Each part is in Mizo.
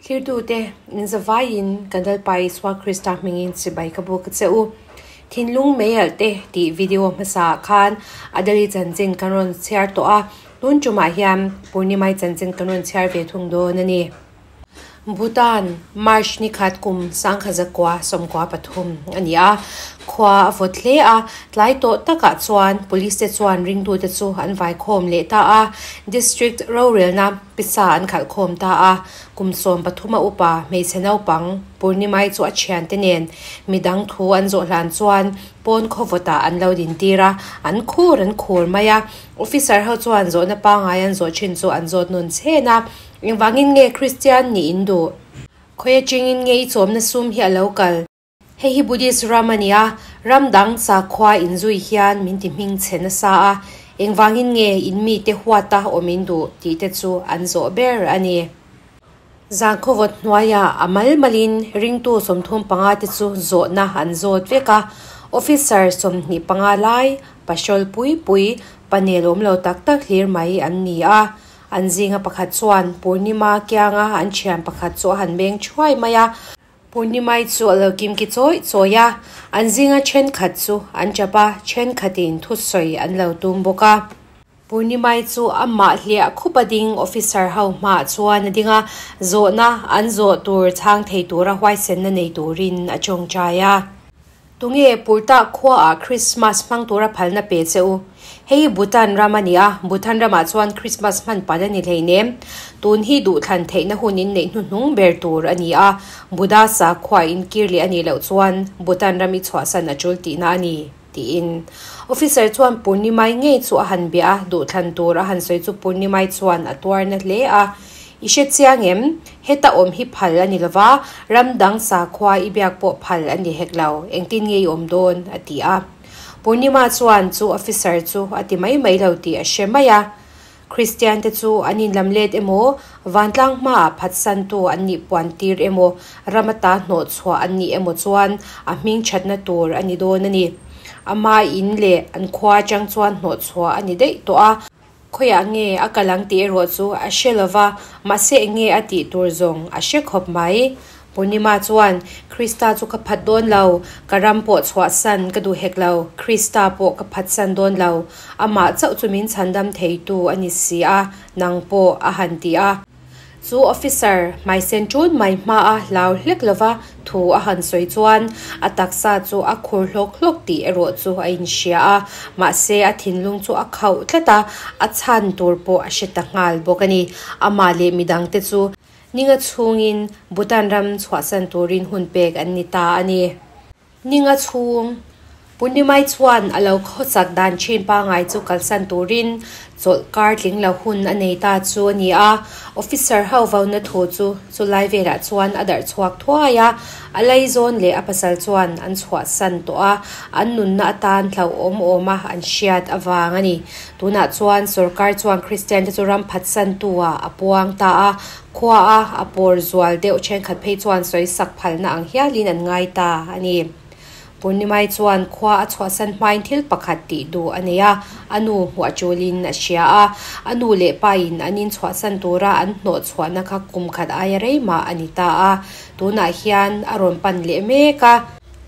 Thlirtute, in zavaiin kan Lalpa Isua Krista hmingin chibai ka buk a che u. Thinlung meialh te tih video hmasa ah khan Adali chanchin kan rawn chhiar tawh a, tun tumah hian Purnimai chanchin kan rawn chhiar ve thung dawn a ni. Bhutan, March ni khat kum sangkha 93 a ni a, khua a vawt hle a, tlai tawh takah chuan Police te chuan ringtute chu an vaikhawm leh ta a, District rorelna pisa an khalh khawm ta a, kum 13 a upa hmeichhe naupang Purnimai chu a thiante nen midang thu an zawh hlan chuan pawn khaw vawtah an lo din tir a, an khur an khur mai a, Officer ho chuan zawhna pangngai an zawh thin chu an zawt nun chhen a. Engvangin nge Kristian nih in duh? Khawi atangin nge i chawmna sum hi a lo kal? Hei hi Buddhist ram a ni a, ram dang sakhua inzui hian min ti hming chhe nasa a, engvangin nge in mite huata awm in duh tih te chu an zawh ber a ni. Zangkhawvawt hnuaiah a mal malin ringtu 35 te chu zawhna an zawt vek a, officer 25 lai, pashawl pui pui, panel awm lo tak tak hlir mai an ni a. An zinga pakhat chuan Purnima kianga an thian pakhat chu a han meng thuai mai a, Purnimai chu a lo kim ki chawi chawi a, an zinga thenkhat chu an tap a, thenkhatin thusawi an lo tum bawk a. Purnimai chu amah hliah khup a ding officer ho hmaah chuan a ding a, zawhna an zawh tur chhang thei tura huaisenna nei turin a tawngtai a. Tunge Purta khuaah Krismas hmang tura phalna pe che u? Hei hi Bhutan ram a ni a, Bhutan ramah chuan Krismas hman palh a ni hleinem. Tun hi duhthlan theihna hun in neih hnuhnung ber tur a ni a, Buddha sakhua in kir leh a nih loh chuan Bhutan ram i chhuahsan a tul tihna a ni, tiin. Officer chuan Purnimai ngei chu a han bia a, duhthlan tur a han sawi chu Purnimai chuan a tuarna hle a. I hre chiang em? Heta awm hi phal a ni lova, ram dang sakhua i biak pawh phal a ni hek lo, engtin nge i awm dawn? a ti a. Purnima chuan chu officer chu a ti mai mai lo tih a hre mai a. Kristian te chu an inlam let emaw, vantlang hmaah phatsantu an nih puan tir emaw, ram ata hnawh chhuah an nih emaw chuan a hming thatna tur a ni dawn a ni. Ama in leh an khua atang chuan hnawh chhuah a ni daih tawh a. Khawiah nge a kal ang tih erawh chu a hre lo va, mahse eng nge a tih tur zawng a hre khawp mai. Purnima chuan, Krista chu ka phat dawn lo, ka ram pawh chhuahsan ka duh hek lo, Krista pawh ka phatsan dawn lo, amah chauh chu min chhandam theitu a ni si a, nang pawh, a han ti a. Chu officer hmaisen ṭun mai hmaa hlau hlek lova thu a han sawi chuan a taksa chu a khur hlawk hlawk tih erawh chu a inhria a, mahse a thinlung chu a khauh tlat a, a chhan tur pawh a hre ta nghal bawk a ni. Amah leh midangte chu ninga chhungin Bhutan ram chhuahsan turin hun pek an ni ta a ni. Ninga chhung, Purnimai chuan a lo khawsak dan thin pangngai chu kalsan turin chawlh kar tling lo hun a nei ta chu a ni a. Officer ho vauna thu chu chulai velah chuan a darh chhuak thuai a, a laizawn leh a pasal chuan an chhuahsan tawh a, an nunna atan hlauhawm awma an hriat avang a ni. Tunah chuan sorkar chuan Kristian te chu ram phatsantu ah a puang ta a, Khua a a pawr zual deuh thenkhat phei chuan sawisak phalna ang hialin an ngai ta a ni. Purnimai chuan khua a chhuahsan hmain thil pakhat tih duh a nei a, a nu hmuh a tulin a hria a. A nu leh pain an inchhuahsan tura an hnawh chhuahna kha kum khat aia rei mah a ni ta a, tunah hian a rawn pan leh mek a.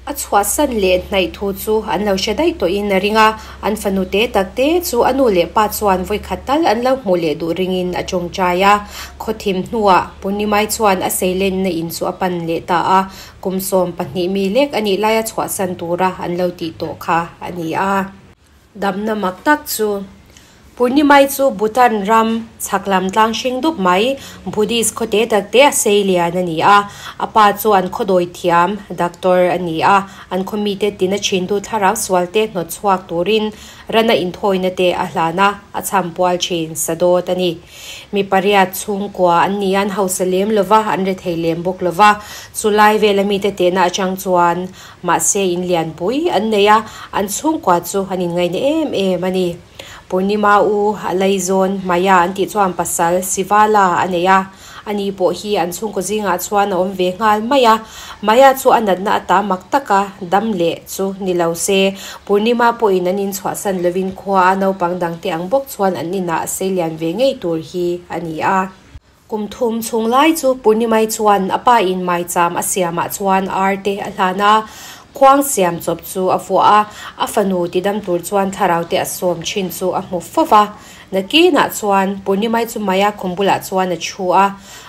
A chhuahsan leh hnaih thu chu an lo hre daih tawhin a ring a, an fanu te tak te chu a nu leh pa chuan vawikhat tal an lo hmuh leh duh ringin a tawngtai a. Khawthim hnuah Purnimai chuan a seilenna in chu a pan leh ta a, kum 12 mi lek a nih laia chhuahsan tura an lo tih tawh kha a ni a. Damna mak tak chu Purnimai chu Bhutan ram chhak lam tlang hring dup mai, Buddhist khawte tak te a sei lian a ni a. A pa chu an khawdawi thiam, doctor, a ni a. An khaw mite tina thintu thlarau sual te hnawt chhuak turin rana inthawina te a hlan a, a chham pual thin sadawt a ni. Mi pariat chhungkua an ni a, an hausa lem lova, an rethei lem bawk lova. Chulai vela mite tehna atang chuan mahse in lianpui an nei a, an chhungkua chu an inngaina em em a ni. Purnima u a laizawn Maya an tih chuan pasal Sivala a nei a, ani pawh hi an chhungkaw zingah chuan a awm ve nghal mai a. Maya chu a natna ata mak taka dam leh chu ni lo se, Purnima pawhin an inchhuahsan lovin khua a naupang dangte ang bawk chuan an inah a seilian ve ngei tur hi a ni a. Kum thum chhung lai chu Purnimai chuan a pa in maicham a siamah chuan ar te a hlan a, khuang siam chawp chu a vuah a, a fanu tidam tur chuan thlarau te a sawm thin chu a hmu fo va. Nakinah chuan Purnimai chu Maya khum bulah chuan a thu a,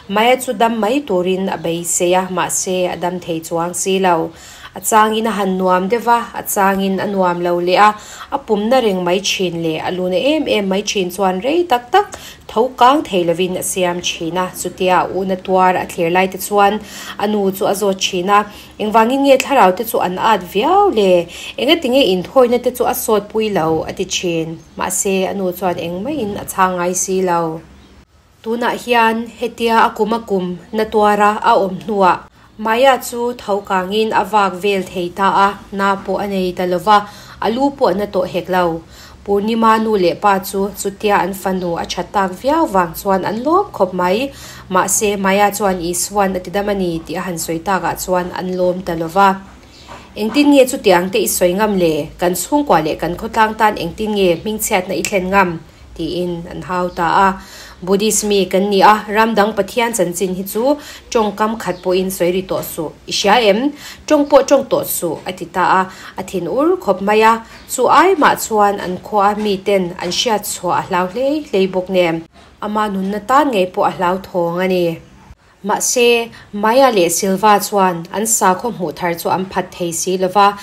Maya chu dam mai turin a beisei a, mahse a dam thei chuang si lo. A changin a han nuam deuh va, a changin a nuam lo leh a, a pumna reng mai thin leh a luna em em mai thin chuan rei tak tak tho kang thei lovin a siam thin a. Chutia a una tuar a thlir lai te chuan a nu chu a zawt thin a, Engvangin nge thlarau te chu an at viau le? Engatinge inthawina te chu a sawt pui lo? a ti thin. Mahse, a nu chuan engmahin a chhang ngai si lo. Tunah hian hetia a kum a kum na tuara a awm hnuah Maya chu tho kangin a vak vel thei ta a, na pawh a nei ta lova, a lu pawh na tawh hek lo. Purnima nu leh pa chu chutia an fanu a that tak viau vang chuan an lawm khawp mai. Mahse, Maya chuan Isuan a ti dam a ni tih a han sawi takah chuan an lawm ta lova. Engtin nge chutiang te i sawi ngam le? Kan chhungkua leh kan khawtlang tan engtin nge hmingchhiatna i thlen ngam? tiin an hau ta a. Buddhist mi kan ni a, ram dang Pathian chanchin hi chu tawngkam khat pawhin sawi ri tawh suh. I hria em? Tawng pawh tawng tawh suh, a ti ta a. A thin ur khawp mai a. Chu ai mah chuan an khua miten an hriat chhuah a hlau hlei hlei bawk nen, ama nunna tan ngei pawh a hlauthawng a ni. Mahse, Maya leh Silva chuan an sakhaw hmuh thar chu an phat thei si lo va.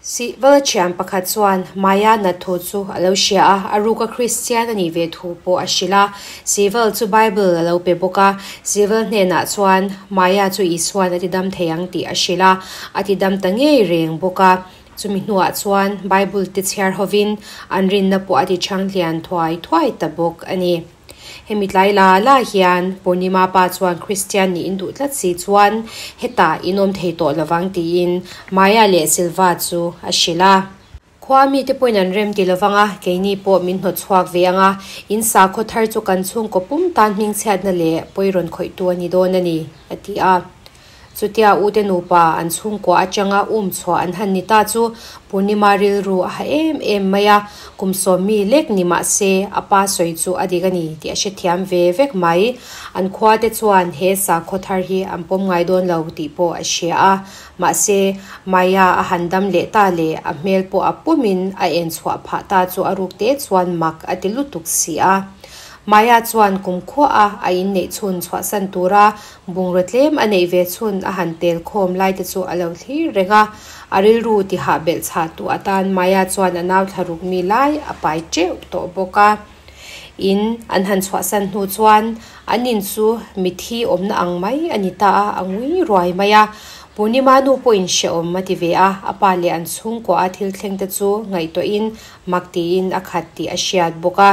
Sihval thian pakhat chuan Maya nat thu chu a lo hria a, a ruka Kristian a nih ve thu pawh a hrilh a. Sihval chu Bible a lo pe bawk a, Sihval hnenah chuan Maya chu Isuan a tidam thei ang tih a hrilh a, a tidam ta ngei reng bawk a. Chumi hnuah chuan Bible te chhiar hovin an rinna pawh a ti chhang hlian thuai thuai ta bawk a ni. Hemi tlai la la hian Purnima pa chuan Kristian nih in duh tlat si chuan hetah in awm thei tawh lovang tiin Maya leh Silva chu a hrilh a. Khua mite pawhin an rem ti lovang a, keini pawh min hnawt chhuak ve ang a, in sakhaw thar chu kan chhungkaw pum tan hmingchhiatna leh pawi rawn khawihtu a ni dawn a ni, a ti a. Chutia ute nupa an chhungkua atanga um chhuah an han ni ta chu Purnima rilru a ha em em mai a, kum sawmmi lek ni mah se a pa sawi chu a dik a ni tih a hrethiam ve vek mai. An khuate chuan he sakhaw thar hi an pawm ngai dawn lo tih pawh a hria a, mahse Maya a han dam leh ta leh a hmel pawh a pumin a en chhuah phah ta chu a ruk te chuan mak a ti lutuk si a. Maya chuan kum khuaha a inneih chhun chhuahsan tura Bungraw tlem a neih ve chhun a han tel khawm lai te chu a lo thlir reng a, a rilru tihah belh chhah tu atan Maya chuan a nau thla ruk mi lai a pai teuh tawh bawk a. In an han chhuahsan hnu chuan an in chu mithi awmna ang mai a ni ta a, a ngui ruai mai a. Purnima nu pawhin hrehawm a ti ve a, a pa leh an chhungkua a thil thleng te chu ngaihtuahin mak tiin a khat tih a hriat bawk a.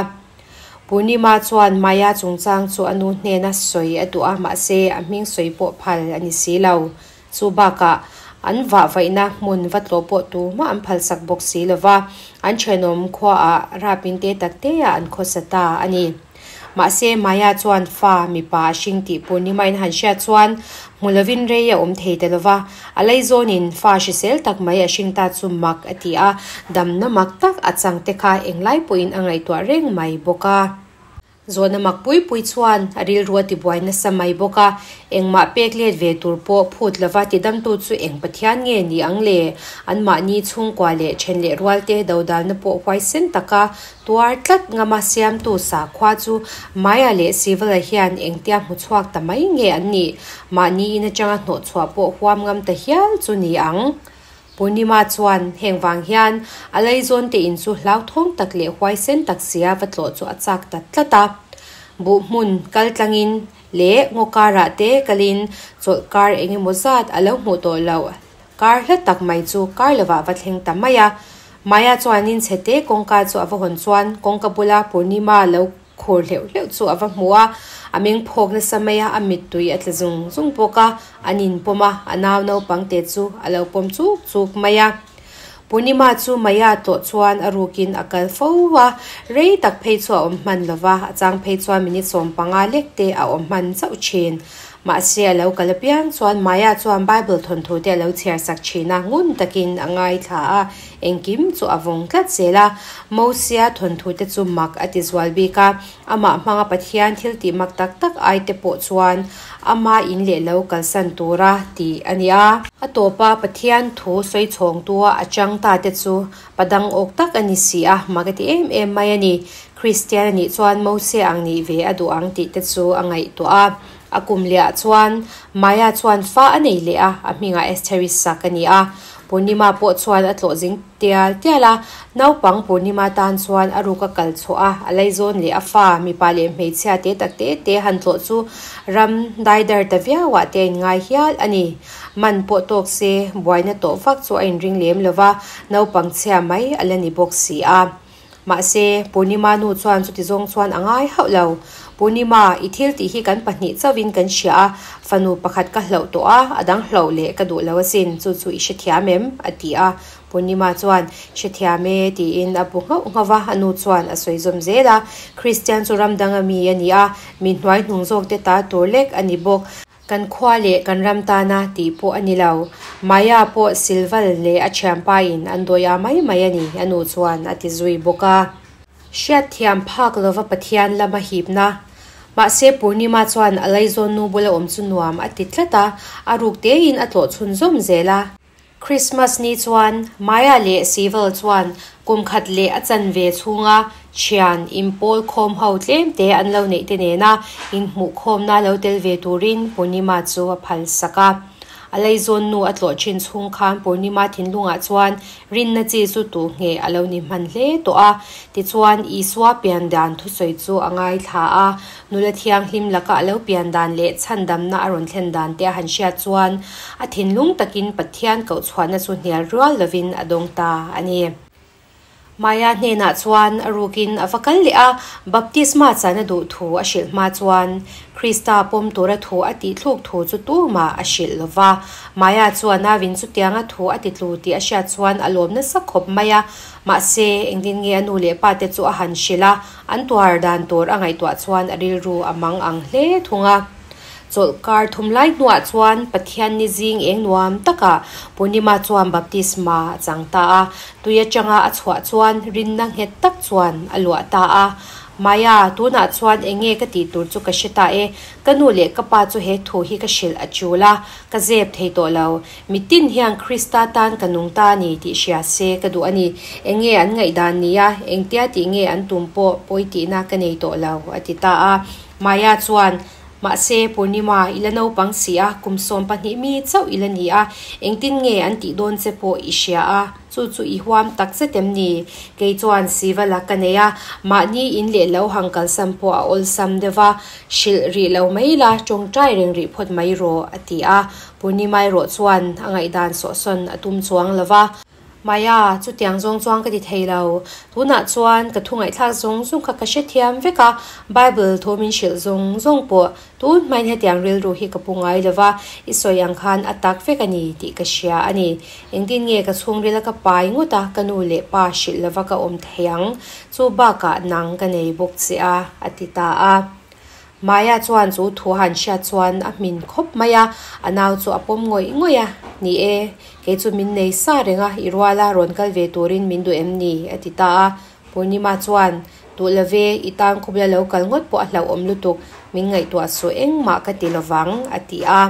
Purnima chuan Maya chungchang chu a nu hnena sawi a duh a, mahse a hming sawi pawh phal a ni si lo. Chu bakah an vah vaihna hmun va tlawh pawh tumah an phalsak bawk si lo va, an thenawm khuaah rapin te tak teah an khawsa ta a ni. Mahse Maya chuan fa mipa a hring tih Purnima in han hriat chuan hmu lovin rei a awm thei ta lo va, A laizawnin fa hrisel tak mai a hring ta chu mak a ti a, damna mak tak a chang te kha englai pawhin a ngaihtuah reng mai bawk a. Zawhna mak pui pui chuan a rilru a tibuai nasa mai bawk a, engmah pek let ve tur pawh phut lova tidamtu chu eng Pathian nge ni ang le? Anmahni chhungkua leh then leh rualte dodalna pawh huaisen taka Tuar tlat ngama siamtu sakhua chu Maya leh Sivala hian engtia hmu chhuak ta mai nge an nih? Mahni in atanga hnawh chhuah pawh huam ngam ta hial chu ni ang. Purnima chuan heng vang hian a laizawn te in chu hlauthawng tak leh huaisen tak sia va tlawh chu a chak ta tlat a. Buh hmun kal tlangin leh ngaw karah te kalin chawlh kar eng emaw zat a lo hmuh tawh loh. Kar hla tak mai chu kar lovah va thleng ta mai a. Maya chuanin chhete kawngka chu a va hawn chuan kawngka bula Purnima lo khur hleuh hleuh chu a va hmu a. A meng phawk nasa mai a, a mittui a tla zung zung bawk a. An inpawm a, a nau naupang te chu a lo pawm chuk chuk mai a. Purnima chu Maya tlawh chuan a rukin a kal fo a, rei tak phei chu a awm hman lo va, a chang phei chuan minute 15 lek te a awm hman chauh thin. Mahse, a lo kal apiang chuan Maya chuan Bible thawnthu te a lo chhiar sak thin a, ngun takin a ngaithla a, engkim chu a vawng tlat zel a. Mosia thawnthu te chu mak a ti zual bik a, amah hmanga Pathian thil tih mak tak tak ai te pawh chuan ama in leh lo kalsan tura tih a ni a. A tawpa Pathian thu sawi chhawngtua a chang ta te chu Padang awk tak a ni si a, mak a ti em em mai a ni. Kristian a nih chuan Mose ang nih ve a duh ang tih te chu a ngaihtuah a. A kum lehah chuan Maya chuan fa a nei leh a, a hmingah Estheri sak a ni a. Purnima pawh chuan a tlawh zing tial tial a, naupang Purnima tan chuan a ruk a kal chhuah a, a laizawn leh a fa, mipa leh hmeichhia te tak te te han tlawh chu ram daidar ta viauah te a inngai hial a ni. Man pawh tawk se, buaina tawh vak chu a inring lem lo va, naupang chhia mai a la ni bawk si a. Mahse, Purnima nu chuan chuti zawng chuan a ngai hauh lo. Purnima, i thil tih hi kan pahnih chauhin kan hria a, fanu pakhat ka hlauh tawh a, a dang hlauh leh ka duh lo asin, chu chu i hrethiam em? a ti a. Purnima chuan, Hrethiam e, tiin a bu nghauh nghauh va, a nu chuan a sawi zawm zel a. Kristian chu ram danga mi a ni a, mi hnuai hnung zawk te ta tur lek a ni bawk. Kan khua leh kan ram tana tih pawh a ni lo. Maya pawh Silval leh a thianpa in an dawi a mai mai a ni, a nu chuan a ti zui bawk a. Hriatthiam phak lova Pathian lama hipna. Mahse Purnima chuan a laizawn nu bula awm chu nuam a ti tlat a, a ruk tein a tlawh chhunzawm zel a. Christmas ni chuan Maya leh Sival chuan kum khat leh a chanve chhunga thian inpawl khawm ho tlem te an lo neih te nena inhmuhkhawmna lo tel ve turin Purnima chu a phal sak a. A leizawn nu a tlawh thin chhung khan Purnima thinlungah chuan rinna chi chu tuh ngheh a lo ni hman hle tawh a. Tichuan Isua pian dan thusawi chu a ngaithla a. Nula thianghlim laka a lo pian dan leh chhandamna a rawn thlen dan te a han hriat chuan a thinlung takin Pathian kohchhuahna chu hnial rual lovin a dawng ta a ni. Maya hnenah chuan a rukin a va kal leh a, baptisma chan a duh thu a hrilh hma chuan Krista pawm tura thu a tihthluk thu chu tumah a hrilh lo va. Maya chuan a vin chutianga thu a titlu tih a hriat chuan a lawm nasa khawp mai a, mahse engtin nge a nu leh pa te chu a han hrilh a, An tuar dan tur a ngaihtuah chuan a rilru a mang ang hle thung a. Chawlhkar thum lai hnuah chuan Pathian ni zing eng nuam takah Purnima chuan baptisma a chang ta a, tui atanga a chhuah chuan rinna nghet tak chuan a luah ta a. Maya, tunah chuan eng nge ka tih tur chu ka hre ta e, ka nu leh ka pa chu he thu hi ka hrilh a tul a, ka zep thei tawh lo. Mitin hian Krista tan ka nung ta a ni tih hria se ka duh a ni. Eng nge an ngaihdan nia, engtia tih nge an tum pawh pawi tihna ka nei tawh lo, a ti ta a. Maya chuan, Mahse, Purnima, i la naupang si a, kum 12 mi chauh i la ni a, engtin nge an tih dawn che pawh i hria a, chu chu i huam tak zet em ni? Kei chuan Siva la ka nei a, mahni in leh lo hang kalsan pawh a awlsam deuh va, hrilh rih lo mai la, tawngtai reng rih phawt mai rawh, a ti a. Purnima erawh chuan a ngaihdan sawhsawn a tum chuang lo va. Maya, chutiang zawng chuan ka ti thei lo. Tunah chuan ka thu ngaihthlak zawng zawng kha ka hrethiam vek a, Bible thu min hrilh zawng zawng pawh tun hmain hetiang rilru hi ka pu ngai lo va, i sawi ang khan a tak vek a ni tih ka hria a ni. Engtin nge ka chhungrila ka pai ngawt a, ka nu leh pa hrilh lova ka awm thei ang? Chu bakah nang ka nei bawk che a, a ti ta a. Maya chuan chu thu han hriat chuan a hmin khawp mai a, a nau chu a pawm ngawih ngawih a, Ni e, kei chu min nei sa reng a, i ruala rawn kal ve turin min duh em ni? a ti ta a. Purnima chuan, Duh lo ve, i tan khawbula lo kal ngawt pawh a hlauhawm lutuk, min ngaihtuah suh engmah ka ti lovang, a ti a.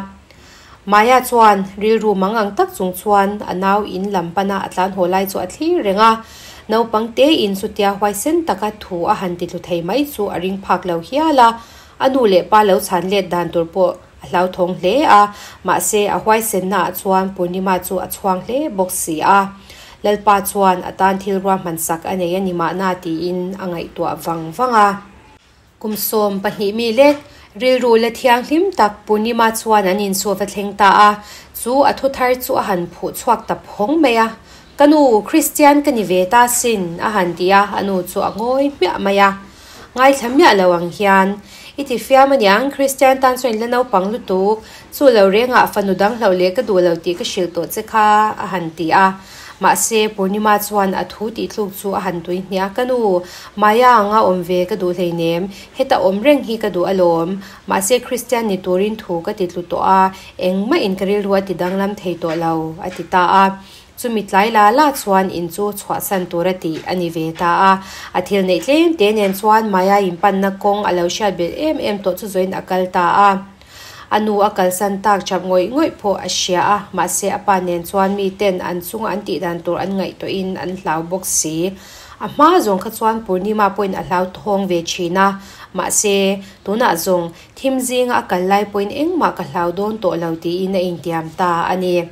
Maya chuan rilru mang ang tak chung chuan a nau in lam pana a tlan haw lai chu a thlir reng a. Naupang te in chutia huaisen taka thu a han titlu thei mai chu a ring phak lo hial a. A nu leh pa lo chhan let dan tur pawh a hlauthawng hle a, mahse a huaisenna ah chuan Purnima chu a chhuang hle bawk si a. Lalpa chuan a tan thil ruahman sak a nei a ni mahna tiin a ngaihtuah vang vang a. Kum 12 mi lek, rilru la thianghlim tak Purnima chuan an insuaf a thleng ta a, chu a thu thar chu a han phuh chhuak ta phawng mai a. Ka nu, Kristian ka ni ve ta sin, a han ti a, a nu chu a ngawi hmiah mai a. Ngaithla miah lo ang hian, I ti fiam aniang, Kristian tan chuan in la naupang lutuk, chu lo rengah fanu dang hlauh leh ka duh lo tih ka hrilh tawh che kha, a han ti a. Mahse, Purnima chuan a thu tih tluk chu a han tui hniak a nu. Maya anga awm ve ka duh hleinem, heta awm reng hi ka duh alawm. Mahse, Kristian ni turin thu ka ti tlu tawh a, engmah in ka rilru a ti danglam thei tawh lo, a ti ta a. Chumi tlai la la chuan in chu chhuahsan tur a tih a ni ve ta a. A thil neih tlem te nen chuan Maya inpanna kawng a lo hriat belh em em tawh chu zawin a kal ta a. A nu a kalsan tak chap ngawih ngawih pawh a hria a, mahse a pa nen chuan mi ten an chunga an tih dan tur an ngaihtuahin an hlau bawk si. A hma zawng kha chuan Purnima pawhin a hlau thawng ve thin a, mahse tunah zawng thim zinga a kal lai pawhin engmah ka hlau dawn tawh lo tiin a intiam ta a ni.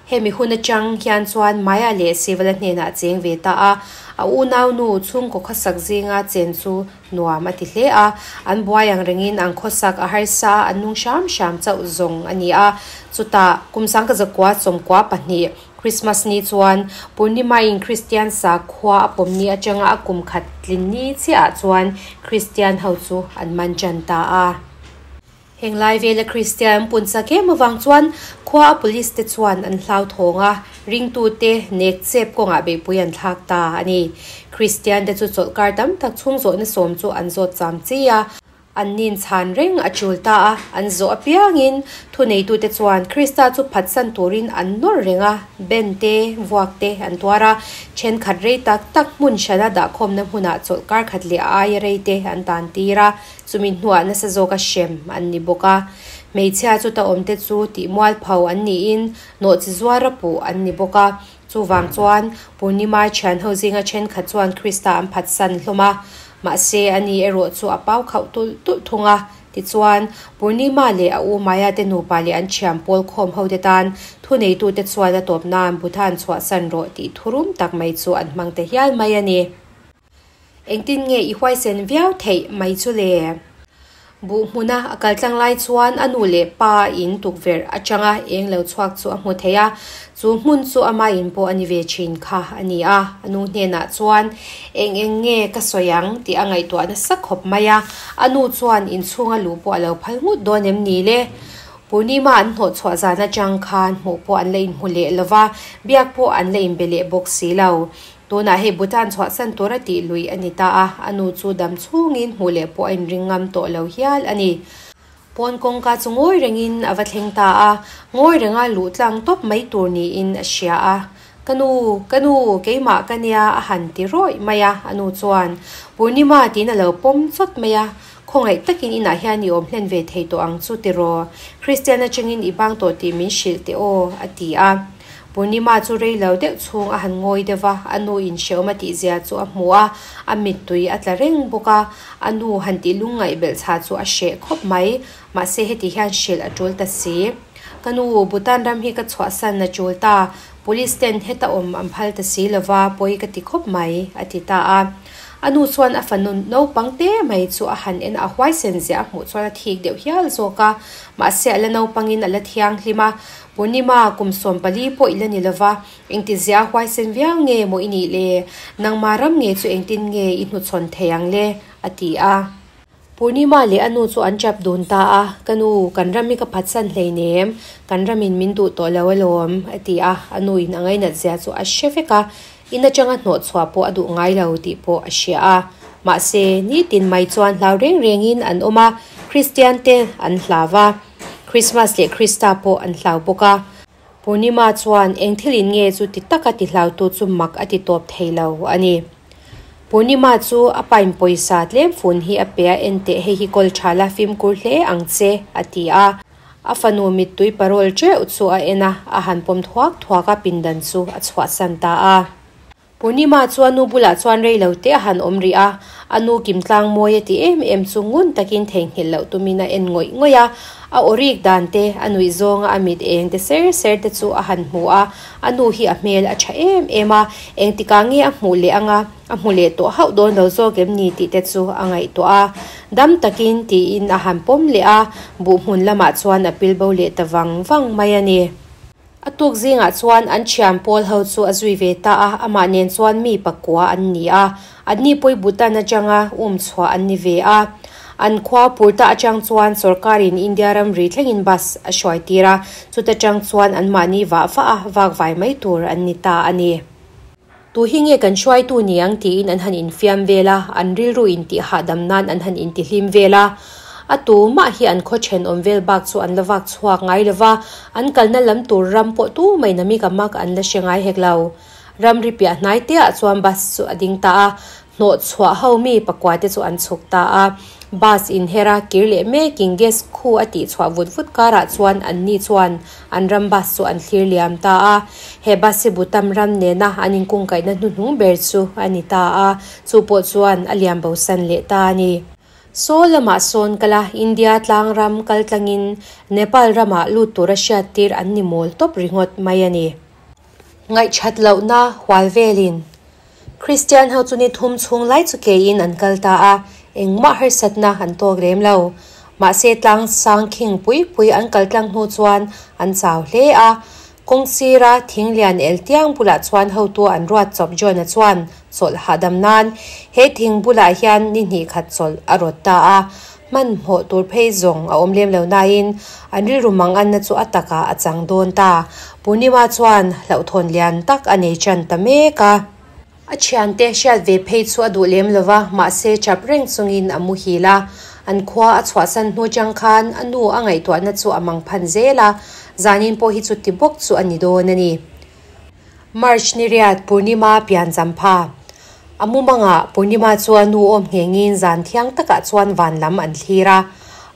Hemi hun atang hian chuan Maya leh Sivala hnenah a cheng ve ta a, a unaunu chhungkaw khawsak zinga chen chu nuam a ti hle a. An buai ang rengin an khawsak a harsa a, an nung hram hram chauh zawng a ni a. Chutah kum sangkazakua 12 Christmas ni chuan Purnima-in Kristian sakhua a pawm ni atanga a kum khat tlin ni chiahah chuan Kristian ho chu an man tan ta a. Heng lai vela Kristian pun chak em avang chuan khua a police te chuan an hlauthawng a, ringtute nek chep kawngah beihpui an thlak ta a ni. Kristian te chu chawlhkar tam tak chhung zawhna sawm chu an zawt cham chi a, an nin chhan reng a tul ta a, an zawh apiangin thuneitute chuan Krista chu phatsan turin an nawr reng a, ben te, vuak te an tuar a, thenkhat rei tak tak hmun hrana dahkhawmna hmunah chawlhkar khat leh a aia rei te an tan tir a. Chumi hnuah nasa zawka hrem an ni bawk a, hmeichhia chuta awmte chu tihmual pho an niin nawhchi zuara puh an ni bawk a. Chuvang chuan Purnima thianho zinga thenkhat chuan Krista an phatsan hlawm a, mahse ani erawh chu a pau khauh tulh tulh thung a. Tichuan, Purnima leh a u Maya te nupa leh an thiam pawl khawm hote tan thuneitute chuan a tawp nan Buthan chhuahsan rawh tih thurum tak mai chu an hmang ta hial mai a ni. Engtin nge i huaisen viau theih mai chu le? Buh hmuna a kal tlang lai chuan a nu leh pa in tukverh atanga eng lo chhuak chu a hmu thei a, chu hmun chu ama in pawh a ni ve thin kha a ni a. A nu hnenah chuan, Eng eng nge ka sawi ang? tih a ngaihtuah nasa khawp mai a. A nu chuan inchhunga luh pawh a lo phal ngut dawn em ni le? Purnima an hnawh chhuah zan atang khan hmuh pawh an la inhmu leh lo va, biak pawh an la inbe leh bawk si lo. Tunah hei Bhutan chhuahsan tur a tih lui a ni ta a, a nu chu dam chhungin hmuh leh pawh a inring ngam tawh lo hial a ni. Pawn kawngka chu ngawi rengin a va thleng ta a, ngawi renga luh tlang tawp mai tur niin a hria a. Ka nu, ka nu, keimah ka nia a han ti rawih mai a, a nu chuan Purnima tiin a lo pawm chawt mai a, Khawngaih takin inah hian i awm hlen ve thei tawh ang chu tiraw? Kristian atangin i bang tawh tih min hrilh teh aw, a ti a. Purnima chu rei lo deuh chhung a han ngawi deuh va, a nu in hrehawm a tih zia chu a hmu a, a mittui a tla reng bawk a, a nu han tih lungngaih belh chha chu a hreh khawp mai, mahse heti hian hrilh a tul ta si. Ka nu, Bhutan ram hi ka chhuahsan a tul ta, Police ten heta awm an phal ta si lova, pawi ka ti khawp mai, a ti ta a. A nu chuan a fanu naupang te mai chu a han en a, a huaisen ziah a hmuh chuan a thik deuh hial zawk a, mahse a la naupangin a la thianghlim a, Purnima, kum 14 pawh i la ni lova, engtizia a huaisen viau nge maw i nih le? Nangma ram nge chu engtin nge i hnuchhawn thei ang le? a ti a. Purnima leh a nu chu an chap dun ta a, Ka nu, kan ram hi ka phatsan hleinem, kan ramin min duh tawh lo alawm, a ti a, a nuin a ngainat zia chu a hre vek a, in atanga hnawh chhuah pawh a duh ngai lo tih pawh a hria a. Mahse, nitin mai chuan hlau reng rengin an awm a, Kristian te an hlau va. Christmas leh Krista pawh an hlau bawk a. Purnima chuan eng thil in nge chu ti taka ti hlautu chu mak a ti tawp thei lo a ni. Purnima chu a pain pawisa tlem fun hi a pe a, Enteh hei hi kawl tha la fimkhur hle ang che, a ti a. A fanu mittui parawl teuh chu a en a, a han pawm thuak thuak a, pindan chu a chhuahsan ta a. Purnima chu a nu bulah chuan rei lo te a han awm rih a, a nu kim tlang mawi a ti em em chu ngun takin theihnghilh loh tumin a en ngawih ngawih a, a awrik dan te, a nuih zawnga a mit eng te ser ser te chu a han hmu a, a nu hi a hmel a tha em em a, engtikah nge a hmuh leh anga a hmu leh tawh hauh dawn lo zawk em ni tih te chu a ngaihtuah a, dam takin tiin a han pawm leh a, buh hmun lamah chuan a pil bo leh ta vang vang mai a ni. A tuk zingah chuan an thian pawl ho chu a zui ve ta a, amah nen chuan mi pakua an ni a, anni pawh Bhutan atanga um chhuah an ni ve a. An khua Purta atang chuan sorkarin India ramri thlengin bus a hruai tir a, chuta tang chuan anmahni vah vah a vak vai mai tur an ni ta a ni. Tu hi nge kan hruaitu niang tiin an han infiam vel a, an rilru intih hahdam nan an han intihlim vel a. A tu mah hi an khaw thenawm vel bak chu an la vak chhuak ngai lo va, an kalna lam tur ram pawh tu mai na mi ka mak an la hre ngai hek lo. Ramri piah hnai te ah chuan bus chu a ding ta a, hnawh chhuah ho mi pakua te chu an chhuk ta a. Bus inher a kir leh mekin gas khu a tih chhuah vut vut karah chuan an ni chuan an ram bus chu an thlir liam ta a. He bus hi Butam ram nena an inkungkaihna hnuhnung ber chu a ni ta a, chu pawh chuan a liam bosan leh ta a ni. Saw lamah sawn kal a, India tlang ram kal tlangin Nepal ramah lut tura hriattir an ni mawl tawp ringawt mai a ni. Ngaihthat lohna hual velin Kristian ho chu ni thum chhung lai chu keiin an kal ta a, engmah harsatna an tawk lem lo. Mahse tlang sang khing pui pui an kal tlang hnu chuan an chau hle a. Kawng sira thing lian el tiang bulah chuan hotu an ruat chawp John-a chuan chawlh hahdam nan he thing bulah hian ni hnih khat chawlh a rawt ta a. Hmanhmawh tur phei zawng a awm lem lo nain an rilru mang anna chu a takah a chang dawn ta. Purnima chuan hlauhthawn lian tak a nei tan ta mek a. A thiante hriat ve phei chu a duh lem lo va, mahse chap reng chungin a muhil a. An khua a chhuahsan hnu chang khan a nu a ngaihtuahna chu a mang phan zel a, zanin pawh hi chuti bawk chu a ni dawn a ni. March ni riat Purnima pian champha. A mumangah Purnima chu a nu awm nghengin zan thiang takah chuan van lam an thlir a.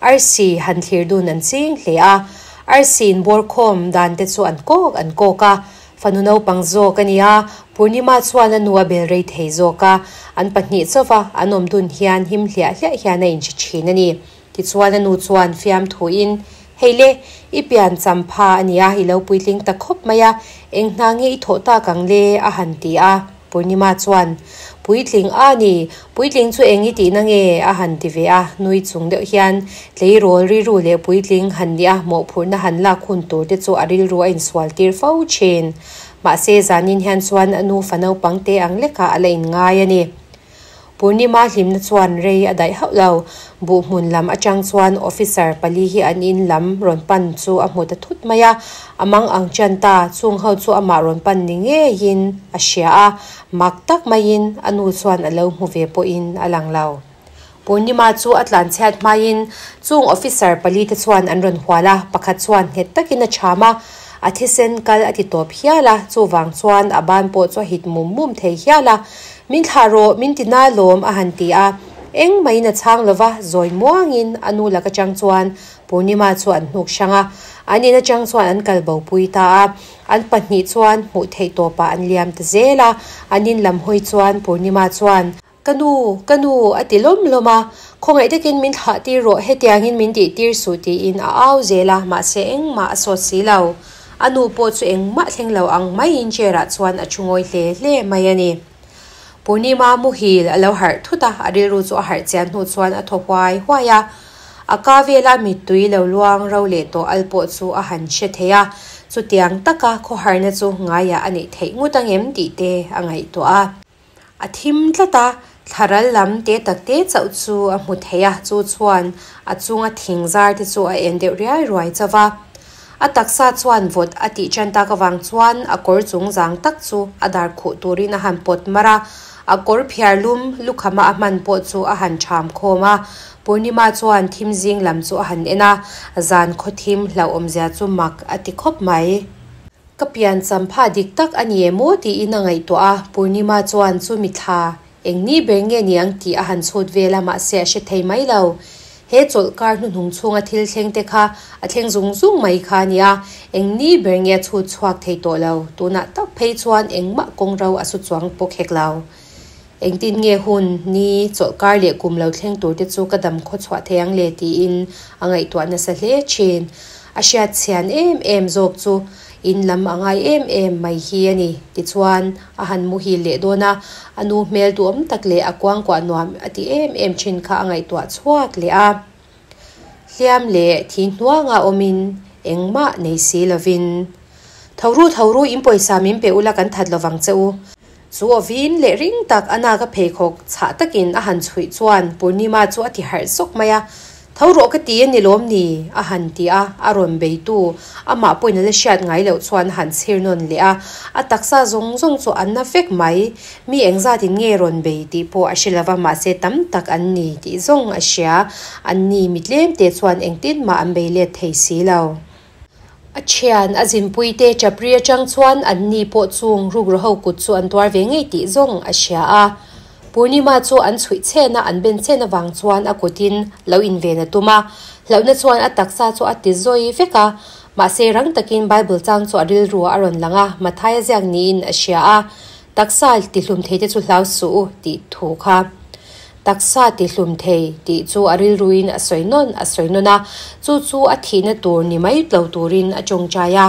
Arsi han thlir dun an ching hle a. Arsi inbawrkhawm dan te chu an kawk an kawk a. Fanu naupang zawk a ni a, Purnima chuan a nu a bel rei thei zawk a. An pahnih chauva an awm dun hian him hliah hliah hian a inhre thin a ni. Tichuan a nu chuan fiamthuin, Hei le, i pian champha a nia, i lo puitling ta khawp mai a, eng hna nge i thawh tak ang le? a han ti a. Purnima chuan, Puitling a ni, puitling chu eng i tihna nge? a han ti ve a, nui chung deuh hian tleirawl rilru leh puitling han nia mawhphurhna han lak hun tur te chu a rilru a insual tir fo thin. Mahse zanin hian chuan a nu fa naupang te ang lekah a la inngai a ni. Purnima hlimna chuan rei a daih hauh lo. Buh hmun lam atang chuan officer pali hi an in lam rawn pan chu a hmu ta thut mai a. A mang ang chian ta, chung ho chu amah rawn pan ni ngeiin a hria a, mak tak maiin a nu chuan a lo hmu ve pawhin a lang lo. Purnima chu a tlanchhiat hmaiin chung officer pali te chuan an rawn hual a, pakhat chuan nghet takin a cham a, a thisen kal a ti tawp hial a, chuvang chuan a ban pawh chu a hit mum mum thei hial a. Min thlah rawh, min ti na lawm a han ti a. Eng maiin a chhang lo va, zawi muangin a nu lak atang chuan Purnima chu an hnuk hrang a. An in atang chuan an kal bo pui ta a. An pahnih chuan hmuh theih tawpah an liam ta zel a. An in lam hawi chuan Purnima chuan, Ka nu, ka nu a ti lawm lawm a. Khawngaih takin min thlah tir rawh, hetiangin min tih tir suh tiin a au zel a, mahse engmah a sawt si lo. A nu pawh chu engmah thleng lo ang maiin chair ah chuan a thu ngawi hle hle mai a ni. Purnima muhil a lo harh thut a, a rilru chu a harh chian hnu chuan a thaw huai huai a. A ka vela mittui lo luang ro leh tawh al pawh chu a han hre thei a, chutiang taka khawharna chu ngaiah a neih theih ngut ang em tih te a ngaihtuah a. A thim tlat a, thlaral lam te tak te chauh chu a hmu thei a, chu chuan a chunga thing zar te chu a en deuh riai ruai chauh va. A taksa chuan vawt a tih tan tak avang chuan a kawr chung zang tak chu a dar khuh turin a han pawt mar a, a kawr phiar lum lukhama a hman pawh chu a han ṭham khawm a. Purnima chuan thim zing lam chu a han en a, zan khaw thim hlauhawmzia chu mak a ti khawp mai. Ka pian champha dik tak a ni emaw tiin a ngaihtuah a, Purnima chuan chu mithla eng ni ber nge niang tih a han chhut vel a, mahse a hre thei mai lo. He chawlhkar hnuhnung chhunga thil thleng te kha a thleng zung zung mai kha a nia, eng ni ber nge a chhut chhuak thei tawh lo, tunah tak phei chuan engmah kawng ro a su chuang bawk hek lo. Engtin nge hun, ni, chawlhkar leh kum lo thleng tur te chu ka dam khaw chhuah thei ang le tiin a ngaihtuah nasa hle thin. A hriat chhian em em zawk chu in lam a ngai em em mai hi a ni. Tichuan, a han muhil leh dawn a, a nu hmel duhawm tak leh a kuangkuah nuam a ti em em thin kha a ngaihtuah chhuak leh a. Hliam leh thi hnuanga awmin engmah nei si lovin, Tho ru, tho ru, in pawisa min pe ula kan that lovang che u. Chu aw vin leh ring tak a nak a pheikhawk chhah takin a han chhuih chuan Purnima chu a ti harh zawk mai a, Tho rawh ka ti a ni lawm ni? a han ti a, a rawn beitu amah pawhin a la hriat ngai loh chuan a han chhir nawn leh a, a taksa zawng zawng chu a na vek mai. Mi engzatin nge rawn bei tih pawh a hre lova mahse tam tak an ni tih zawng a hria. An ni mi tlemte chuan engtin mah an bei let thei si lo. A thian a zinpuite chapri atang chuan an ni pawh chung rukru ho kut chu an tuar ve ngei tih zawng a hria a. Purnima chu an chhuih chhen a, an ben chhen avang chuan a kutin lo inven a tum a. Hlauhna chuan a taksa chu a ti zawi vek a. Mahse rang takin Bible chang chu a rilru ah a rawn lang a, Mathaia ziak niin a hria a. Taksa tihlum thei te chu hlau suh u tih thu kha. Taksa tihlum thei tih chu a rilruin a sawi nawn a sawi nawn a, chu chu a thihna tur ni mai lo turin a tawngtai a.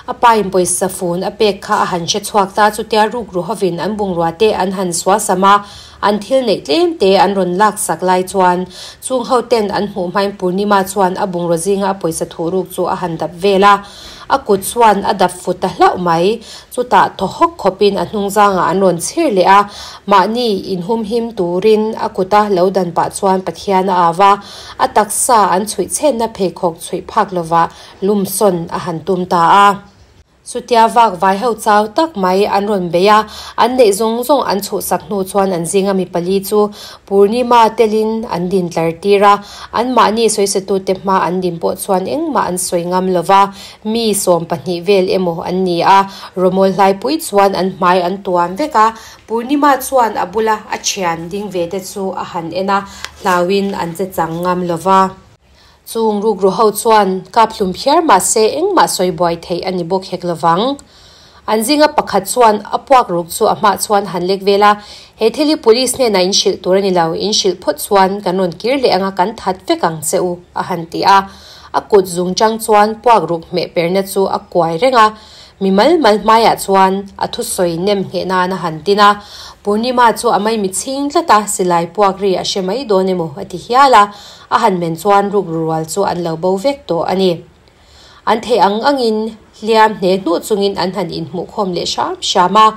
A pain pawisa fun a pek kha a han hre chhuak ta, chutia rukru hovin an bungrua te an han suasam a, an thil neih tlem te an rawn laksak lai chuan chung ho ten an hmuh hmain Purnima chuan a bungraw zinga a pawisa thuhruk chu a han dap vel a. A kut chuan a dap fu ta hlauh mai. Chutah thaw hawk khawpin a hnung zangah an rawn chhir leh a, mahni inhumhim turin a kuta lo dan pah chuan Pathian a au a, a taksa an chhuih chhenna pheikhawk chhuih phak lovah lumsawn a han tum ta a. Chutia vak vai ho chau tak mai an rawn bei a, an neih zawng zawng an chhuhsak hnu chuan an zinga mi pali chu Purnima telin an din tlar tir a, anmahni sawisatute hma an din pawh chuan engmah an sawi ngam lo va, mi 12 vel emaw an ni a, rawmawl hlaipui chuan an hmai an tuam vek a, Purnima chuan a bula a thian ding ve te chu a han en a, hlauin an che chang ngam lo va. Chung rukru ho chuan kap hlum phiar mah se engmah sawi buai theih a ni bawk hek lo vang. An zinga pakhat chuan a puak ruk chu a hmah chuan han lek vel a, He thil hi police hnenah in hrilh tur a ni lo, in hrilh phawt chuan kan rawn kir leh anga kan that vek ang che u, a han ti a. A kut zung chang chuan puak ruk hmeh perna chu a kuai reng a, mi mal mal hmaiah chuan a thusawi nem ngheh nan a han tin a. Purnima chu a maimi chhing tlat a, silai puak ri a hre mai dawn emaw a ti hial a, a han men chuan rukru rual chu an lo bo vek tawh a ni. An theih ang angin hliam hne hnuh chungin an han inhmuhkhawm leh hram hram a,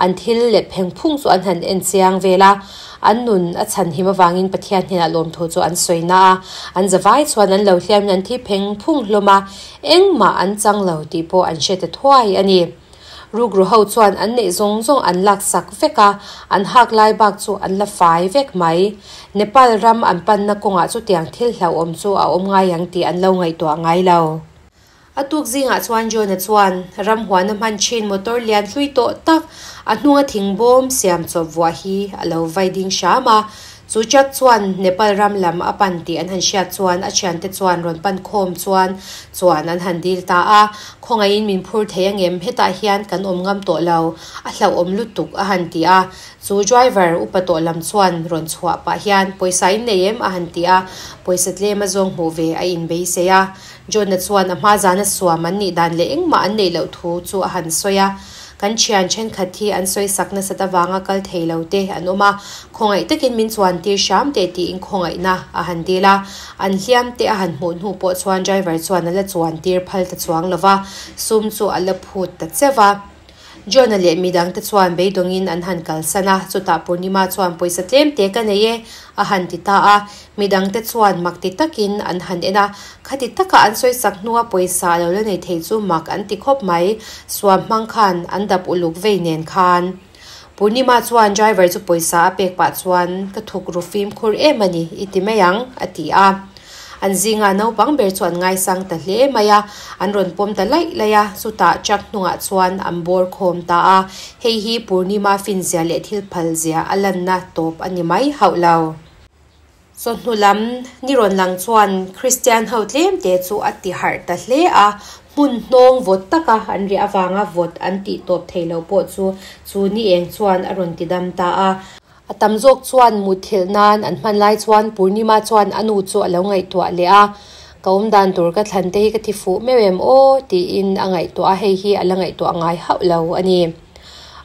an thil leh pheng phung chu an han en chiang vel a. An nun a chhan him avangin Pathian hnenah lawmthu chu an sawi na a, an zavai chuan an lo hliamin an thi pheng phung hlawm a, engmah an chang lo tih pawh an hre ta thuai a ni. Rukru ho chuan an neih zawng zawng an laksak vek a, an hak lai bak chu an la fai vek mai. Nepal ram an panna kawngah chutiang thil hlauhawm chu a awm ngai ang tih an lo ngaihtuah ngai lo. A tuk zingah chuan John-a chuan ramhuana hman thin motor lian hlui tawh tak a hnunga thingbawm siam chawp vuah hi a lo vai ding hram a. Chu truck chuan Nepal ram lam a pan tih an han hriat chuan a thiante chuan rawn pan khawm chuan chuan an han dil ta a, Khawngaihin min phur thei angem, hetah hian kan awm ngam tawh lo, a hlauhawm lutuk a han ti a. Chu driver upa tawh lam chuan rawn chhuah pah hian pawisa in nei em a han ti a, pawisa tlem a zawng hmuh ve a inbeisei a. John-a chuan a hma zana suam an nih dan leh engmah an neih loh thu chu a han sawi a. Kan thian thenkhat hi an sawi sak nasat avanga kal thei lo te an awm a, khawngaih takin min chuan tir hram teh tiin khawngaihna a han dil a. An hliam te a han hmuh hnu pawh chuan driver chuan a la chuan tir phal ta chuang lo va, sum chu a la phut ta cheuh a. John-a leh midangte chuan beidawngin an han kalsan a, chutah Purnima chuan pawisa tlem te ka nei e a han ti ta a. Midangte chuan mak ti takin an han en a, khati taka an sawisak hnua pawisa a lo la nei thei chu mak an ti khawp mai, suam hmang khan an dap uluk vei nen khan. Purnima chuan driver chu pawisa a pek pah chuan, Ka thuk ru fimkhur em a ni, i ti mai ang, a ti a. An zingah naupang ber chu an ngaisang ta hle mai a, an rawn pawm ta laih laih a, chutah truck hnungah chuan an bawr khawm ta a, hei hi Purnima finzia leh thil phalzia a lanna tawp a ni mai hauh lo. Chawhnu lam ni rawn lang chuan Kristian ho tlem te chu a ti harh ta hle a, hmun hnawng vawt taka an riah avanga vawt an tih tawp thei lo pawh chu chu ni eng chuan a rawn ti dam ta a. A tam zawk chuan mutthilh nan an hman lai chuan Purnima chuan a nu chu a lo ngaihtuah leh a, Ka awm dan tur ka thlan te hi ka ti fuh meuh em aw? tiin a ngaihtuah a, hei hi a la ngaihtuah ngai hauh lo a ni.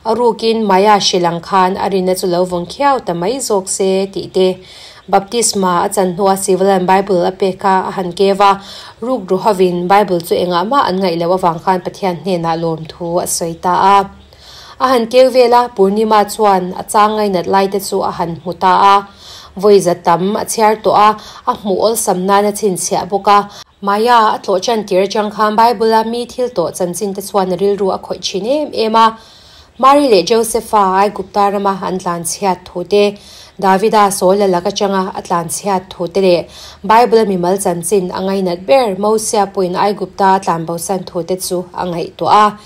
A rukin Maya hrilh ang khan a rinna chu lo vawng khiau ta mai zawk se tih te Baptisma a chan hnua Sivalan Bible a pek a, a han kev a, ruk ru hovin Bible chu engah mah an ngaih loh avang khan Pathian hnenah lawmthu a sawi ta a. A han keu vel a, Purnima chuan a chang ngainat lai te chu a han hmu ta a. Vawi za tam a chhiar tawh a, a hmuh awlsam nan a chhinchhiah bawk a. Maya a tlawh chan tir atang khan Bible a mi thil tawh chanchin te chuan a rilru a khawih thin em em a. Mari leh Josepha Aigupta rama an tlanchhiat thu te, Davida Saula lak atanga a tlanchhiat thu te leh Bible a mimal chanchin a ngainat ber Mosia pawhin Aigupta a tlanbosan thu te chu a ngaihtuah a.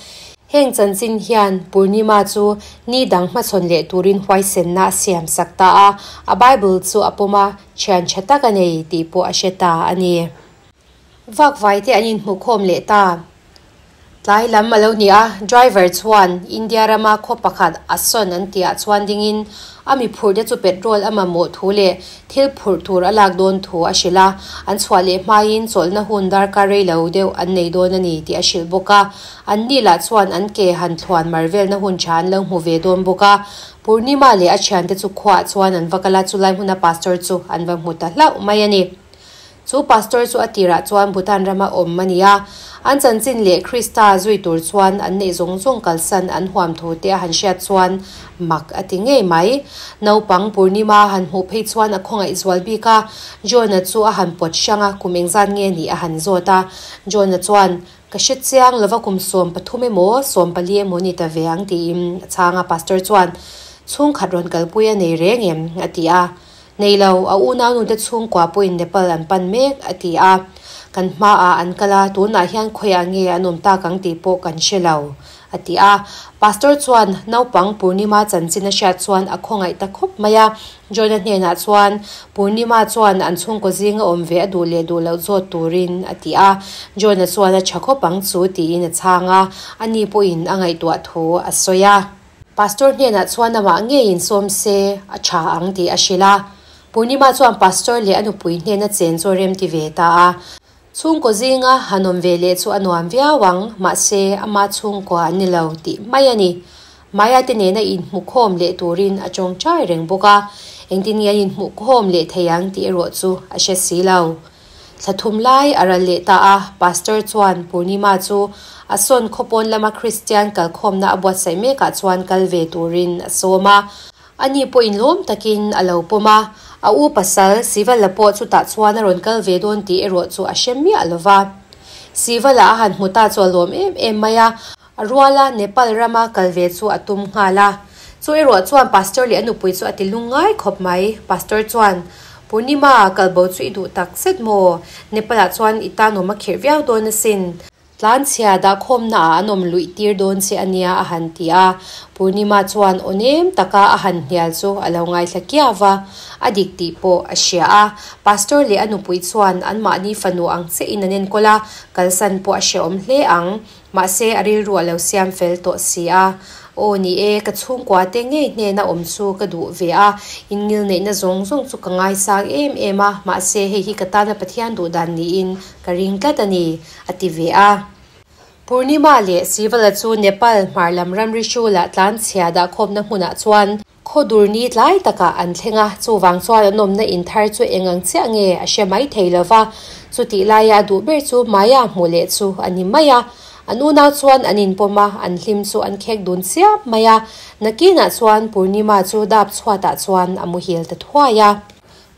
Heng chanchin hian Purnima chu ni dang hmachhawn leh turin huaisenna a siam sak ta a, a Bible chu a pawm a, thian tha tak a nei tih pawh a hre ta a ni. Vakvai te an inhmuhkhawm leh ta. Tlai lam a lo ni a, driver chuan India rama khaw pakhat a sawn an tihah chuan dingin a mi phurhte chu petrol a mamawh thu leh thil phurh tur a lak dawn thu a hrilh a, an chhuah leh hmain chawlhna hun darkar rei lo deuh an nei dawn a ni tih a hrilh bawk a. Anni lah chuan an ke han thluan mar velna hun tha an lo hmu ve dawn bawk a. Purnima leh a thiante chu khuaah chuan an va kal a, chulai hmuna pastor chu an va hmu ta hlauh mai a ni. Chu pastor chu a tirah chuan Bhutan rama awm a ni a, an chanchin leh Krista zui tur chuan an neih zawng zawng kalsan an huam thu te a han hriat chuan mak a ti ngei mai. Naupang Purnima han hmuh phei chuan a khawngaih zual bik a, John-a chu a han pawt hrang a, kum engzat nge nih a han zawt a. John-a chuan, Ka hre chiang lova kum 13 emaw 14 emaw ni ta ve ang tiin a chhang a, pastor chuan, Chhungkhat rawn kalpui a nei reng em? a ti a. Nei lo, a unaunu te chhungkua pawhin Nepal an pan mek, a ti a. Kan hmaah an kal a, tunah hian khawiah nge an awm tak ang tih pawh kan hre lo, a ti a. Pastor chuan naupang Purnima chanchin a hriat chuan a khawngaih ta khawp mai a. John-a hnenah chuan Purnima chuan an chhungkaw zinga awm ve a duh leh duh loh zawt turin a ti a. John-a chuan a tha khawp ang chu tiin a chhang a, ani pawhin a ngaihtuah thu a sawi a. Pastor hnenah chuan amah ngeiin sawm se a tha ang tih a hrilh a. Purnima chuan Pastor leh a nupui hnena chen chu a remti ve ta a. Chhungkaw zinga han awm ve leh chu a nuam viau ang, mahse ama chhungkua an ni lo tih mai a ni. Maya te nena inhmukhawm leh turin a tawngtai reng bawk a, engtin nge an inhmuhkhawm leh thei ang tih erawh chu a hre si lo. Thla thum lai a ral leh ta a, Pastor chuan Purnima chu a sawn khawpawn lama Kristian kalkhawmna a buatsaih mekah chuan kal ve turin a sawm a. Ani pawhin lawm takin a lo pawm a, a u pasal Sivala pawh chutah chuan a rawn kal ve dawn tih erawh chu a hre miah lo va. Sivala a han hmu ta chu a lawm em em mai a, a ruala Nepal rama kal ve chu a tum nghal a. Chu erawh chuan Pastor leh a nupui chu a ti lungngai khawp mai. Pastor chuan, Purnima, kal bo chu i duh tak zet maw? Nepal-ah chuan i tan awm a khirh viau dawn asin. Tlanchhia dahkhawmna ah an awm luih tir dawn che a nia a han ti a. Purnima chuan aw nem taka a han hnial chu a lo ngaithla kiau va, a dik tih pawh a hria a. Pastor leh a nupui chuan anmahni fanu ang chiahin an enkawl a, kalsan pawh a hrehawm hle ang. Mahse, a rilru a lo siam fel tawh si a. Aw ni e, ka chhungkua te ngei hnena awm chu ka duh ve a, inngilneihna zawng zawng chu ka ngaisang em em a, mahse hei hi ka tana Pathian duh dan niin ka ring tlat a ni, a ti ve a. Purnima leh Sivala chu Nepal hmar lam ramri hrulah tlanchhia dahkhawmna hmunah chuan Khawdurni tlai takah an thleng a, chuvang chuan an awmna in thar chu eng ang chiah nge a hre mai thei lo va, chutih laia a duh ber chu Maya hmuh leh chu a ni mai a. An unau chuan an inpawm a, an hlim chu an khek dun chiap mai a, nakinah chuan Purnima chu dap chhuatah chuan a muhil ta thuai a.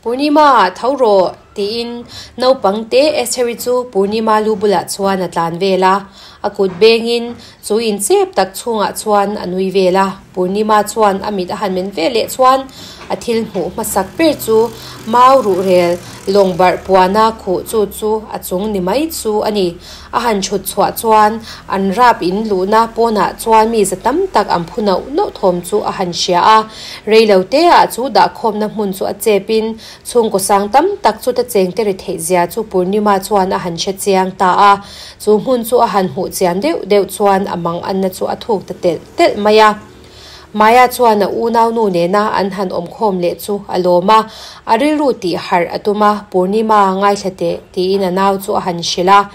Purnima, tho rawh! tiin naupang te Estheri chu Purnima lu bulah chuan a tlan vel a. A kut bengin chu inchep tak chhungah chuan a nui vel a. Purnima chuan a mit a han men ve leh chuan a thil hmuh hmasak ber chu mau ruhrel lawng barh puana khuh chu chu a chung ni mai chu a ni. A han chhut chhuah chuan an rap in luhna pawnah chuan mi za tam tak an phu nauh nauh thawm chu a han hria a. Rei lo te ah chu dahkhawmna hmun chu a chep in chhungkaw sang tam tak chuta cheng te ri theih zia chu Purnima chuan a han hre chiang ta a. Chu hmun chu a han hmuh chian deuh deuh chuan a mang anna chu a thuk ta telh telh mai a. Maya chuan a unaunu nena an han awmkhawm leh chu a lawm a, a rilru tih harh a tum a, Purnima ngaithla teh tiin a nau chu a han hrilh a.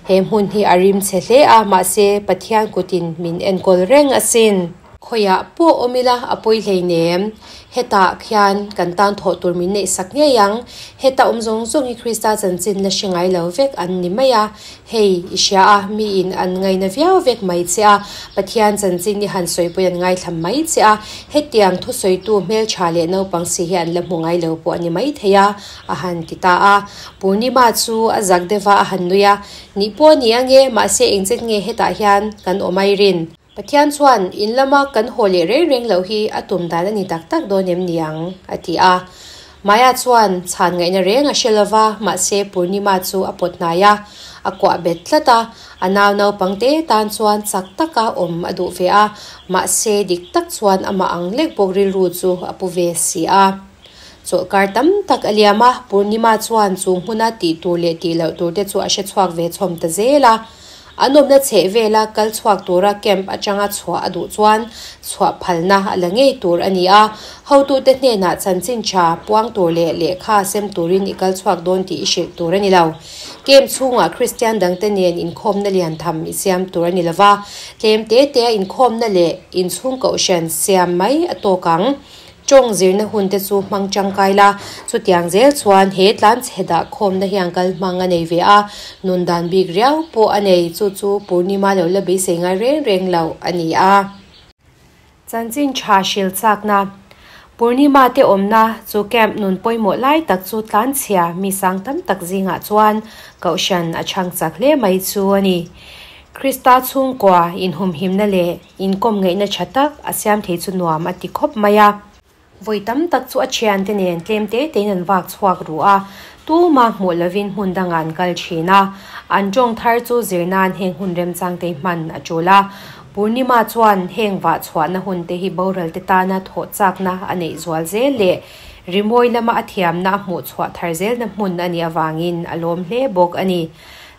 He hmun hi a rim chhe hle a, mahse Pathian kutin min enkawl reng asin. Khawiah pawh awm ila a pawi hleinem. Hetah khian kan tan thawh tur min neih sak ngei ang. Heta awm zawng zawng hi Krista chanchin la hre ngai lo vek an ni mai a. Hei, i hria a, miin an ngaina viau vek mai che a, Pathian chanchin i han sawipawi an ngaithla mai che a, hetiang thusawitu hmeltha leh naupang si hi an la hmu ngai lo pawh a ni mai thei a, a han ti ta a. Purnima chu a zak deuh a, a han nui a, Nih pawh a ni ange, mahse engchet nge hetah hian kan awm ai rin? Pathian chuan in lama kan haw leh reng reng loh hi a tum dan a ni tak tak dawn em ni ang? a ti a. Maya chuan chhan ngaihna reng a hre lova, mahse Purnima chu a pawt hnai a, a kuah bet tlat a. A nau naupang te tan chuan chak taka awm a duh ve a, mahse dik tak chuan amah ang lek bawk rilru chu a pu ve si a. Chawlhkar tam tak a liam a, Purnima chuan chu hmuna tih tur leh tih loh tur te chu a hre chhuak ve chhawm ta zel a. An awmna chheh vela kal chhuak tura camp atanga chhuah a duh chuan chhuah phalna a la ngei tur a ni a, hotute hnenah chanchin tha puang tur leh lehkha sem turin i kal chhuak dawn tih i hrilh tur a ni lo. Camp chhungah Kristian dangte nen inkhawmna lian tham i siam tur a ni lo va, tlem te tea inkhawmna leh inchhung kohhran siam mai a tawk ang. Tawng zirna hun te chu hmang tangkai la, chutiang zel chuan he tlanchhe dah khawmna hian kal hmang a nei ve a, nun dan bik riau pawh a nei, chu chu Purnima lo la beisei ngai reng reng lo a ni a. Chanchin tha hril chakna, Purnima te awmna chu camp nun pawimawh lai tak chu tlanchhia mi sang tam tak zingah chuan kohhran a chhang chak hle mai chu a ni. Krista chhungkua inhumhimna leh Inkawm ngaihna tha tak a siam thei chu nuam a ti khawp mai a. Vawi tam tak chu a thiante nen tlem te tein an vak chhuak ruh a, tuma hmuh lovin hmun dangah an kal thin a. An tawng thar chu zir nan heng hun remchang te hman a tul a. Purnima chuan heng vah chhuahna hun te hi boral te tana thawh chakna a neih zual zel leh rimawi lama a thiamna a hmuh chhuah thar zelna hmun a nih avangin a lawm hle bawk a ni.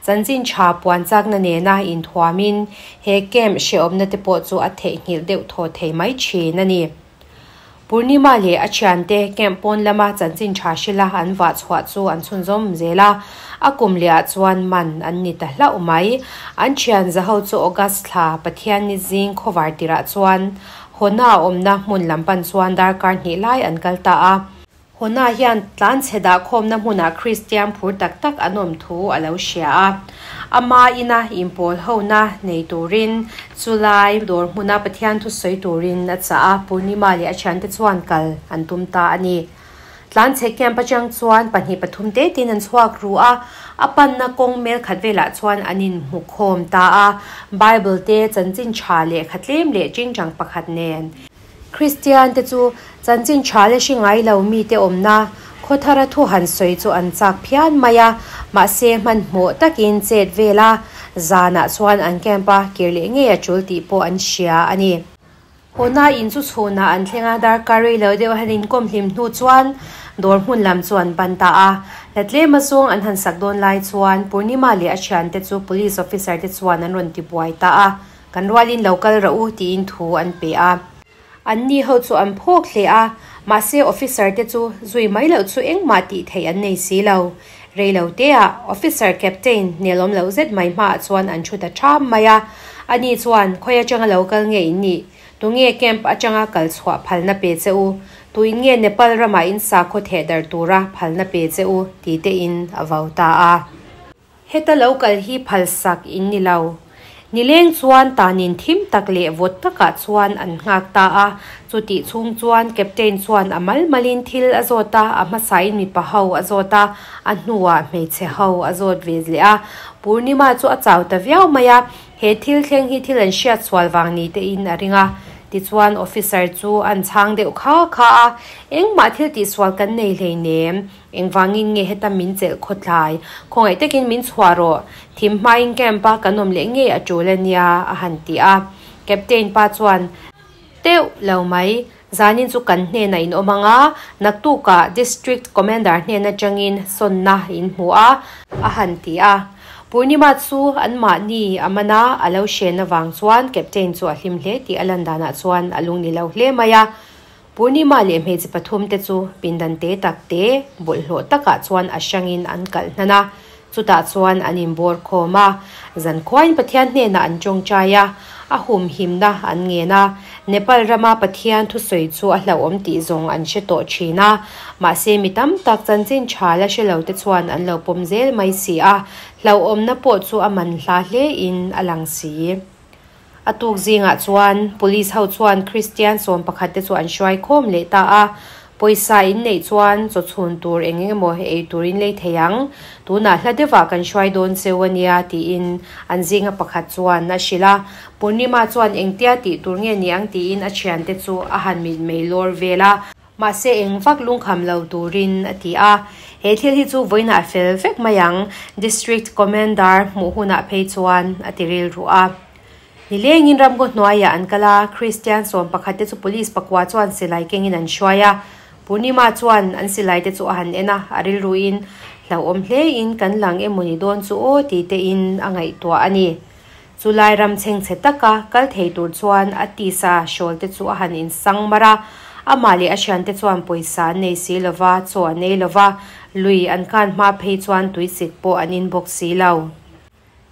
Chanchin tha puan chakna nena inthuamin he camp hrehawmna te pawh chu a theihnghilh deuh thaw thei mai thin a ni. Purnima leh a thiante camp pawn lama chanchin tha hrila an vah chhuah chu an chhunzawm zel a, a kum lehah chuan man an ni ta hlauh mai. An thian zaho chu August thla Pathianni zing khawvar tirah chuan Hona awmna hmun lam pan chuan darkar hnih lai an kal ta a. Hona hian tlanchhe dahkhawmna hmunah Kristian phur tak tak an awm thu a lo hria a. Ama ina inpawl hona nei turin chulai dawr hmuna Pathian thusawi turin a chah a, Purnima leh a thiante chuan kal an tum ta a ni. Tlanchhe camp atang chuan pahnih pathum te tein an chhuak ru a, a panna kawng mel khat velah chuan an inhmukhawm ta a, Bible te chanchin tha lehkha tlem leh tingtang pakhat nen. Kristian te chu chanchin tha leh hri ngai lo mite awmna khawthara thu han sawi chu an chak phian mai a, mahse hmanhmawh takin chet vel a, zanah chuan an camp a kir leh ngei a tul tih pawh an hria a ni. Hawna in chu chhunah an thleng a, darkar rei lo deuh han inkawm hlim hnu chuan dawr hmun lam chu an pan ta a. La tlem azawng an han sak dawn lai chuan Purnima leh a thiante chu police officer te chuan an rawn tibuai ta a. Kan rualin lo kal rah u tiin thu an pe a. Anni ho chu an phawk hle a, mahse officer te chu zui mai loh chu engmah tih theih an nei si lo. Rei lo teah officer captain nelawm loh zet mai hmaah chuan an thu ta ṭham mai a. Ani chuan, Khawi atanga lo kal nge in nih? Tunge camp atanga kal chhuah phalna pe che u? Tuin nge Nepal ramah in sakhaw theh darh tura phalna pe che u? ti tein a vau ta a. Heta lo kal hi phalsak in ni lo. Nileng chuan tanin thim tak leh vawt takah chuan an nghak ta a. Chutih chhung chuan Captain chuan a mal malin thil a zawt a, a hmasain mipa ho a zawt a, a hnuah hmeichhe ho a zawt ve leh a. Purnima chu a chau ta viau mai a, he thil thleng hi thil an hriat sual vang ni tein a ring a. Tichuan officer chu an chhang deuh kha kha a, Engmah thil tihsual kan nei hleinem. Engvangin nge heta min chelh khawtlai? Khawngaih takin min chhuah rawh. Thim hmain camp a kan awm leh ngei a tul a nia, a han ti a. Captain pa chuan, Teuh lo mai, zanin chu kan hnenah in awm ang a, naktukah District Commander hnen atangin sawnna in hmu a, a han ti a. Purnima chu anmahni a man a, a lo hren avang chuan Captain chu a hlim hle tih a lan danah chuan a lungni lo hle mai a. Purnima leh hmeichhe pathum te chu pindan te tak te bawlhhlawh takah chuan a hrangin an kalh hnan a, chutah chuan an inbawr khawm a. Zankhuain Pathian hnenah an tawngtai a, A humhimna an ngen a, Nepal rama Pathian thusawi chu a hlauhawm tih zawng an hre tawh thin a, mahse mi tam tak chanchin tha la hre lo te chuan an lo pawm zel mai si a, hlauhawmna pawh chu a man hla hle in a lang si. A tuk zingah chuan Police ho chuan Kristian 11 te chu an hruai khawm leh ta a, Pawisa in neih chuan chaw chhun tur eng eng emaw ei turin lei thei ang, tunah hla deuhah kan hruai dawn cheu a nia tiin an zinga pakhat chuan a hrilh a. Purnima chuan engtia tih tur nge ni ang tiin a thiante chu a han mitmei lawr vel a. Mahse eng vak lungkham lo turin a ti a. He thil hi chu vawiinah fel vek mai ang, District Commander hmuh hunah phei chuan a ti rilru a. Nilengin ramngaw hnuaiah an kal a, Kristian 11 te chu police pakua chuan silai kengin an hruai a. Purnima chuan an silai te chu a han en a, a rilruin hlauhawm hlein kan lang emaw ni dawn chu aw ti tein a ngaihtuah a ni. Chulai ram chhengchhe taka kal thei tur chuan a tisa hrawl te chu a han insang mar a, amah leh a thiante chuan pawisa an nei si lova, chaw an ei lova, lui an kan hma phei chuan tuisik pawh an in bawk si lo.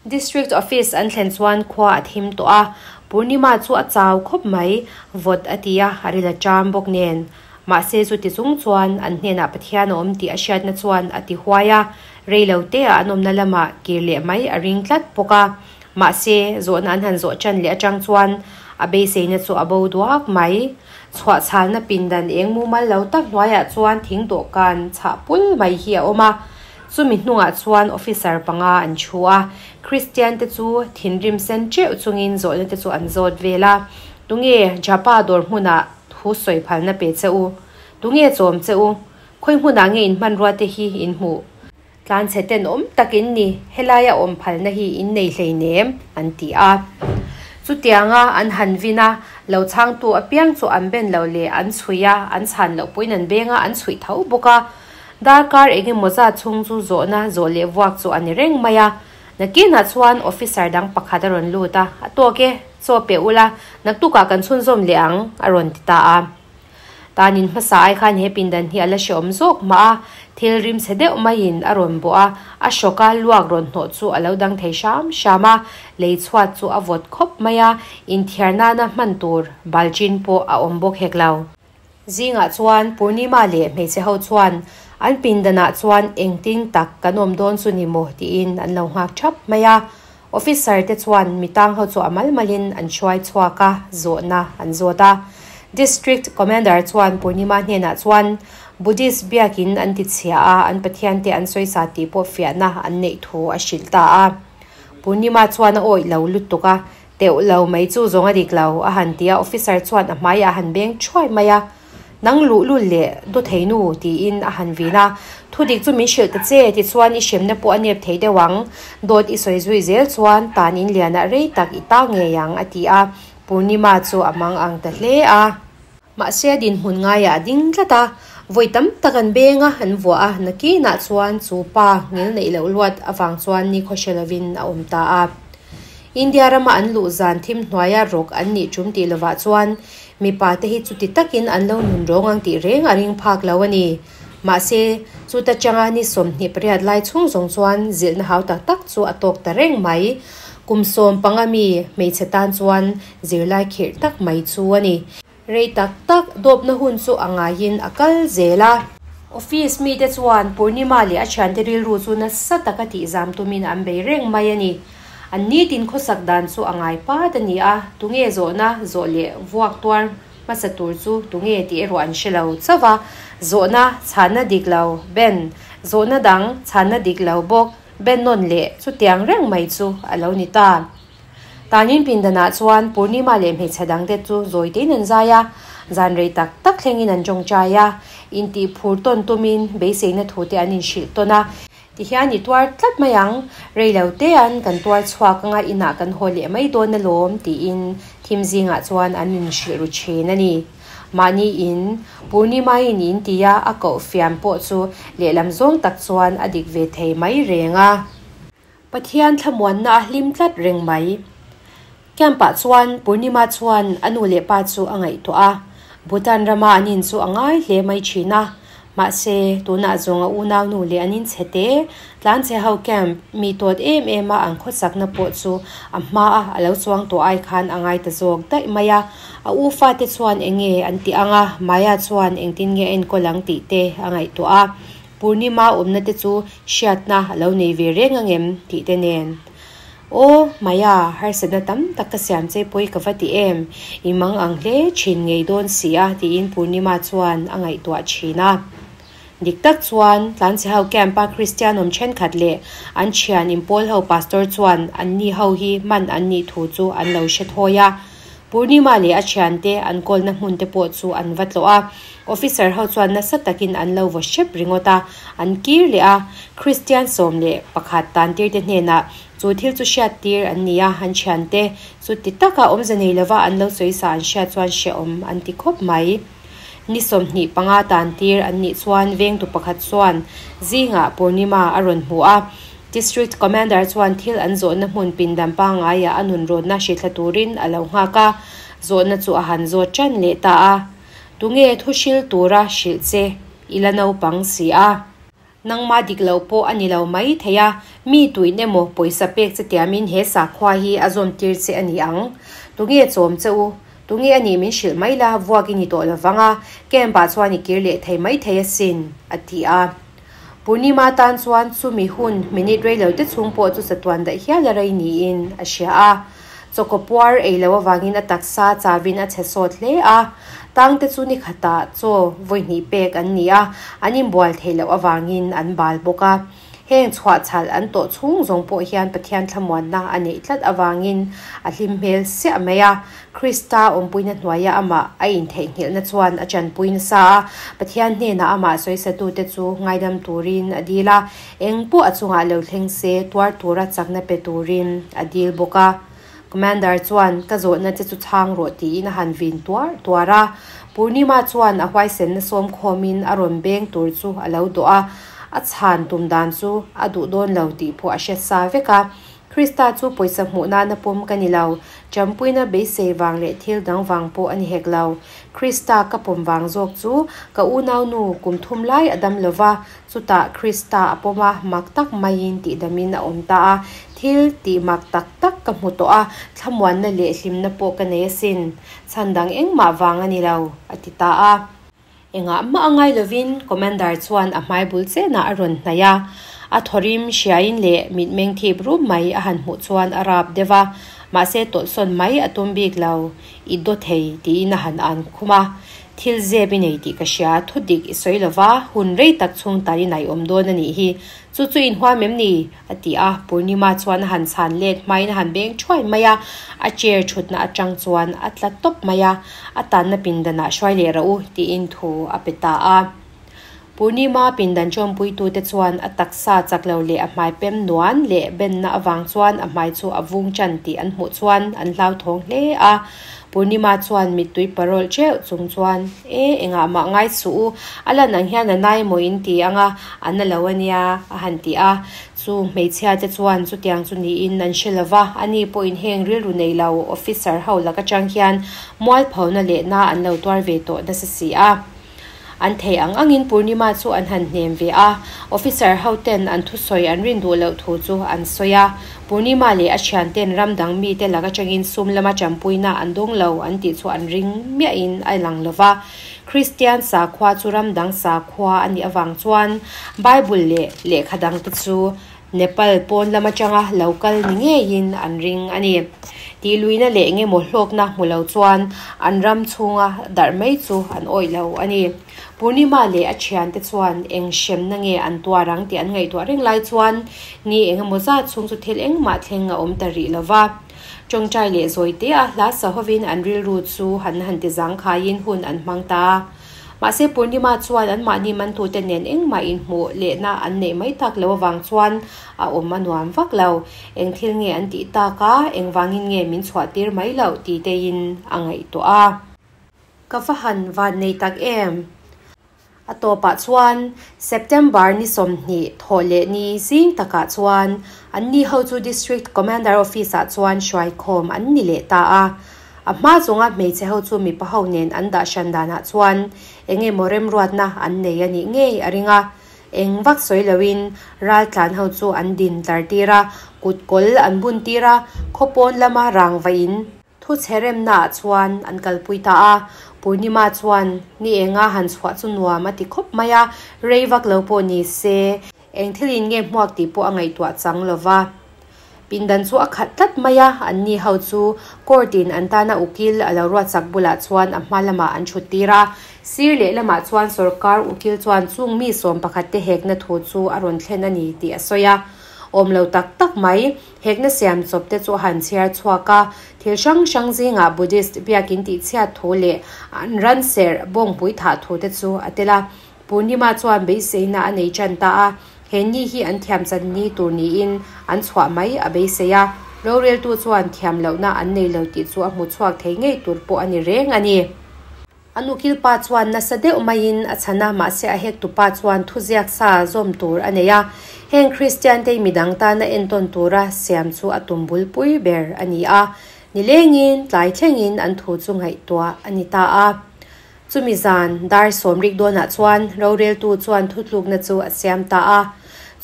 District Office an thlen chuan khua a thim tawh a, Purnima chu a chau khawp mai, vawt a ti a, a ril a ṭam bawk nen. Mahse chuti chung chuan an hnenah Pathian a awm tih a hriatna chuan a ti huai a, rei lo te ah an awmna lamah kir leh mai a ring tlat bawk a. Mahse, zawhna an han zawh ṭan leh aṭang chuan a beiseina chu a bo duak mai. Chhuahchhalna pindan eng mumal lo tak hnuaiah chuan thing dawhkan chhah pul mai hi a awm a. Chumi hnungah chuan officer panga an thu a, Christian te chu thinrim sen teuh chungin zawhna te chu an zawt vel a, Tunge Japa dawr hmunah thu sawi phalna pe che u? Tunge chawm che u? Khawi hmunah nge in hmanrua te hi in hmuh? Tlanchhe tenawm tak in ni, helaia awm phalna hi in nei hleinem, an ti a. Chutianga an han vin a, lo chhangtu apiang chu an ben lo leh an chhui a, an chhan loh pawhin an beng a, an chhuih tho bawk a. Darkar eng emaw zat chhung chu zawhna zawh leh vuak chu a ni reng mai a. Nakinah chuan officer dang pakhat a rawn lut a, A tawk e, chaw pe ula, naktukah kan chhunzawm leh ang, a rawn ti ta a. Tanin hmasa ai khan he pindan hi a la hreawm zawk mah a, thil rim chhe deuh maiin a rawn bawh a, a hrawka luak rawn hnawh chu a lo dang thei hram hram a, lei chhuat chu a vawt khawp mai a, inthiar nana hman tur balchin pawh a awm bawk hek lo. Zingah chuan Purnima leh hmeichhe ho chuan an pindanah chuan engtin tak kan awm dawn chu ni maw tiin an lo nghak thap mai a. Officer te chuan mi tang ho chu a mal malin an hruai chhuak a, zawhna an zawt a. District Commander chuan Purnima hnenah chuan Buddhist biakin an ti chhia a, an pathian te an sawisa tih pawh fiahna an neih thu a hrilh ta a. Purnima chuan a awih lo lutuk a, Teuh lo mai chu zawng a dik lo, a han ti a, officer chuan a hmaiah a han beng thuai mai a, Nang luhlul leh dawtheinu, tiin a han vin a, Thu dik chu min hrilh ta che, tichuan i hremna pawh a nep thei deuh ang, dawt i sawi zui zel chuan tan in lianah rei tak i ta ngei ang, a ti a, Purnima chu a mang ang ta hle a. Mahse a dinhmun ngaiah a ding tlat a, vawi tam tak an beng a, an vuah a, nakinah chuan chu pa ngil neih loh luat avang chuan ni khaw hre lovin a awm ta a. India rama an luh zan thim hnuaia rawk an nih tum tih lovah chuan mipa te hi chuti takin an lo nun rawng ang tih reng a ring phak lo a ni. Mahse, chuta changa ni 28 lai chhung zawng chuan zilhna hau tak tak chu a tawk ta reng mai. Kum 15 mi hmeichhe tan chuan zirlai khirh tak mai chu a ni. Rei tak tak dawpna hun chu a ngaiin a kal zel a. Office mite chuan Purnima leh a thiante rilru chu nasa taka tihzam tumin an bei reng mai a ni. An nitin khawsak dan chu a ngai pat a ni a, tunge zawhna zawh leh vuak tuar hmasa tur chu tunge tih erawh an hre lo chauh a. Zawhna chhanna dik lo ben, zawhna dang chhanna dik lo bawk ben nawn leh chutiang reng mai chu a lo ni ta. Tanin pindanah chuan Purnima leh hmeichhe dangte chu zawi tein an zai a, zan rei tak tak thlengin an tawngtai a, intih phur tawn tumin beiseina thute an inhrilh tawn a. Tihian i tuar tlat mai ang, rei lo tean kan tuar chhuak anga inah kan haw leh mai dawn alawm tiin thim zingah chuan an inhrilh ru thin a ni. Mahni in Purnima-in in tia a koh fiam pawh chu lehlam zawng tak chuan a dik ve thei mai reng a. Pathian thlamuanna a hlim tlat reng mai. Camp-ah chuan Purnima chuan a nu leh pa chu a ngaihtuah a, Bhutan rama an in chu a ngai hle mai thin a. Mahse, tunah zawng a unaunu leh an inchhe te, tlanchhe ho camp mi tawt em em a an khawsakna pawh chu a hma a a lo chuang tawh ai khan a ngai ta zawk daih mai a. A u fate chuan eng nge an tih ang a, Maya chuan engtin nge a enkawl ang tih te a ngaihtuah a. Purnima awmna te chu hriatna a lo nei ve reng ang em tih te nen. Aw, Maya, harsatna tam tak ka siam che pawi ka va ti em? I mang ang hle thin ngei dawn si a, tiin Purnima chuan a ngaihtuah thin a. Dik tak chuan, Tlanchhe-ho camp-a Kristian awm thenkhat leh an thian inpawl-ho pastor chuan anni ho hi man an nih thu chu an lo hre thawi a. Purnima leh a thiante an kawlna hmun te pawh chu an va tlawh a, officer ho chuan nasa takin an lo vaw hrep ringawt a, an kir leh a, Kristian 11 tantir te hnenah chu thil chu hriat tir an ni a, an thiante chu ti taka awmze nei lova an lo sawi sa an hriat chuan hrehawm an ti khawp mai. Ni 25 tantir an nih chuan vengtu pakhat chuan zingah Purnima a rawn hmu a, District Commander chuan thil an zawhna hmun pindan pangaiah a nun rawtna hrithla turin a lo nghak a, zawhna chu a han zawt ṭan leh ta a. Tunge thu hril tura hrilh che i la naupang si a? Nangmah dik loh pawh a ni lo mai thei a, mi tuin emaw pawisa pek che tiamin he sakhua hi a zawm tir che a ni ang. Tunge chawm che u? Tunge a nih min hrilh mai la, vuak i ni tawh lovang a, camp-ah chuan i kir leh thei mai thei asin, a ti a. Purnima tan chuan chumi hun minute rei lo te chhung pawh chu chatuan daih hial a rei niin a hria a. Chawkaw puar ei lo avangin a taksa chavin a chhe sawt hle a. Tangte chu ni khatah chaw vawi hnih pek an ni a, an inbual theih loh avangin an bal bawk a. Heng chhuahchhalh an tawh chhung zawng pawh hian Pathian thlamuanna a neih tlat avangin a hlim hmel siah mai a. Krista awmpuina hnuaia amah a intheihnghilhna chuan a chanpui nasa a, Pathian hnenah amah sawisatute chu ngaidam turin a dil a, eng pawh a chungah lo thleng se tuar tura chakna pe turin a dil bawk a. Commander chuan ka zawhna che chu chhang rawh tiin a han vin tuar tuar a. Purnima chuan a huaisenna sawm khawmin a rawn beng tur chu a lo dawh a, a chhan tum dan chu a duh dawn lo tih pawh a hre sa vek a. Krista chu pawisa hmuh nana pawm ka ni lo, champuina beisei vang leh thil dang vang pawh a ni hek lo. Krista ka pawm vang zawk chu ka unaunu kum thum lai a dam lo va, Chutah Krista a pawm a, mak tak maiin tihdamin a awm ta a. Thil tih mak tak tak ka hmu tawh a, thlamuanna leh hlimna pawh ka nei asin. Chhan dang engmah vang a ni lo, a ti ta a. Engah mah a ngai lovin Commander chuan a hmai bul chenah a rawn hnaih a. A thawrim hriain leh mitmeng thip rum mai a han hmuh chuan a rap deuh a, mahse tawlhsawn mai a tum bik lo, i daw thei tiin a han an khum a. Thil zep i nei tih ka hria, thu dik i sawi lo va, hun rei tak chhung tan i naih-awm dawn a nih hi. Chu chu inhuam em ni? a ti a, Purnima chuan a han chhan let hmain a han beng thuai mai a, a chair thutna atang chuan a tla tawp mai a, a tanna pindanah hruai leh rawh u tiin thu a pe ta a. Purnima pindan chawmpuitute chuan a taksa chak lo leh a hmai pem nuan leh benna avang chuan a hmai chu a vung chan tih an hmuh chuan an hlauthawng hle a. Purnima chuan mittui parawl teuh chung chuan, E, engah mah ngai suh u, a lan ang hian a nai maw in ti ang a, a na lo a nia, a han ti a. Chu hmeichhia te chuan chutiang chu niin an hre lo va, ani pawhin heng rilru nei lo officer ho lak atang hian mualphona leh na an lo tuar ve tawh nasa si a. An thei ang angin Purnima chu an han hnem ve a, officer ho ten an thusawi an rin duh loh thu chu an sawi a. Purnima leh a thian ten ram dang mite lak atangin sum lama tanpuina an dawng lo an tih chu an ring miahin a lang lo va. Kristian sakhua chu ram dang sakhua a nih avang chuan Bible leh lehkha dangte chu Nepal pawn lam atanga lo kal ni ngeiin an ring a ni. Tihluihna leh engemaw hlawkna hmu lo chuan an ram chhunga darh mai chu an awih lo a ni. Purnima leh a thiante chuan eng hremna nge an tuar ang tih an ngaihtuah reng lai chuan ni engemaw zat chhung chu thil engmah thleng a awm ta rih lo va. Tawngtai leh zawite a hla sahovin an rilru chu han han ti zangkhaiin hun an hmang ta. Mahse Purnima chuan anmahni mantute nen engmah inhmuh lehna an neih mai tak lo avang chuan a awm a nuam vak lo. Eng thil nge an tih tak a, engvangin nge min chhuah tir mai loh ti teiin a ngaihtuah a. Ka va han van nei tak em? A tawpah chuan September ni 20 thawh leh ni zing takah chuan anni ho chu District Commander Office ah chuan hruaikhawm an ni leh ta a. A hma zawnga hmeichhe ho chu mipa ho nen an dah hran danah chuan eng emaw remruatna an nei a nih ngei a ring a. Eng vak sawi loin raltlan ho chu an din tlar tir a, kut kawl an bun tir a, khaw pawn lama rang vain thu chhe remnaah chuan an kalpui ta a. Purnima chuan ni enga han chhuah chu nuam a ti khawp mai a, rei vak lo pawh ni se eng thilin nge hmuak tih pawh a ngaihtuah chang lo va. Pindan chu a khat tlat mai a, anni ho chu court in an tana ukil a lo ruat chak bulah chuan a hma lamah an thut tir a. Sir lehlamah chuan sorkar ukil chuan chung mi 11 te hekna thu chu a rawn thlen a ni tih a sawi a. Awm lo tak tak mai, hekna siam chawp te chu a han chhiar chhuak a, thil hrang hrang zingah Buddhist biakin tihchhiat thu leh an ran serh bawngpui thah thu te chu a tel a. Purnima chuan beiseina a nei tan ta a, he ni hi an thiam chan ni tur niin an chhuah mai a beisei a, roreltu chuan thiam lohna an nei lo tih chu a hmu chhuak thei ngei tur pawh a ni reng a ni. An ukil pa chuan nasa deuh maiin a chhan a, mahse a hektu pa chuan thuziak sa zawm tur a nei a, heng Kristian te midang tana entawn tura siam chu a tum bulpui ber a ni a, nilengin tlai thlengin an thu chu ngaihtuah a ni ta a. Chumi zan dar sawmrik dawnah chuan roreltu chuan thutlukna chu a siam ta a.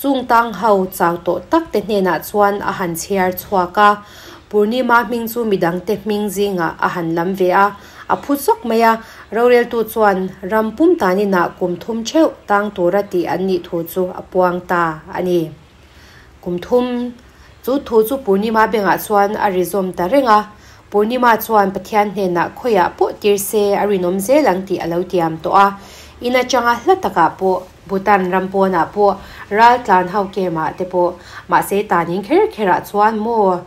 Chung tang ho chau tawh tak te hnenah chuan a han chhiar chhuak a. Purnima hming chu midangte hming zingah a han lam ve a, a phu zawk mai a. Roreltu chuan ram pum taninah kum thum theuh tang tura tih an nih thu chu a puang ta a ni. Kum thum chu thu chu Purnima bengah chuan a ri zawm ta reng a. Purnima chuan Pathian hnenah khawiah pawh tir se a rinawm zel ang tih a lo tiam tawh a. In atanga hla takah pawh, Bhutan ram pawnah pawh, raltlan ho kemah te pawh, mahse tanin kher kherah chuan maw?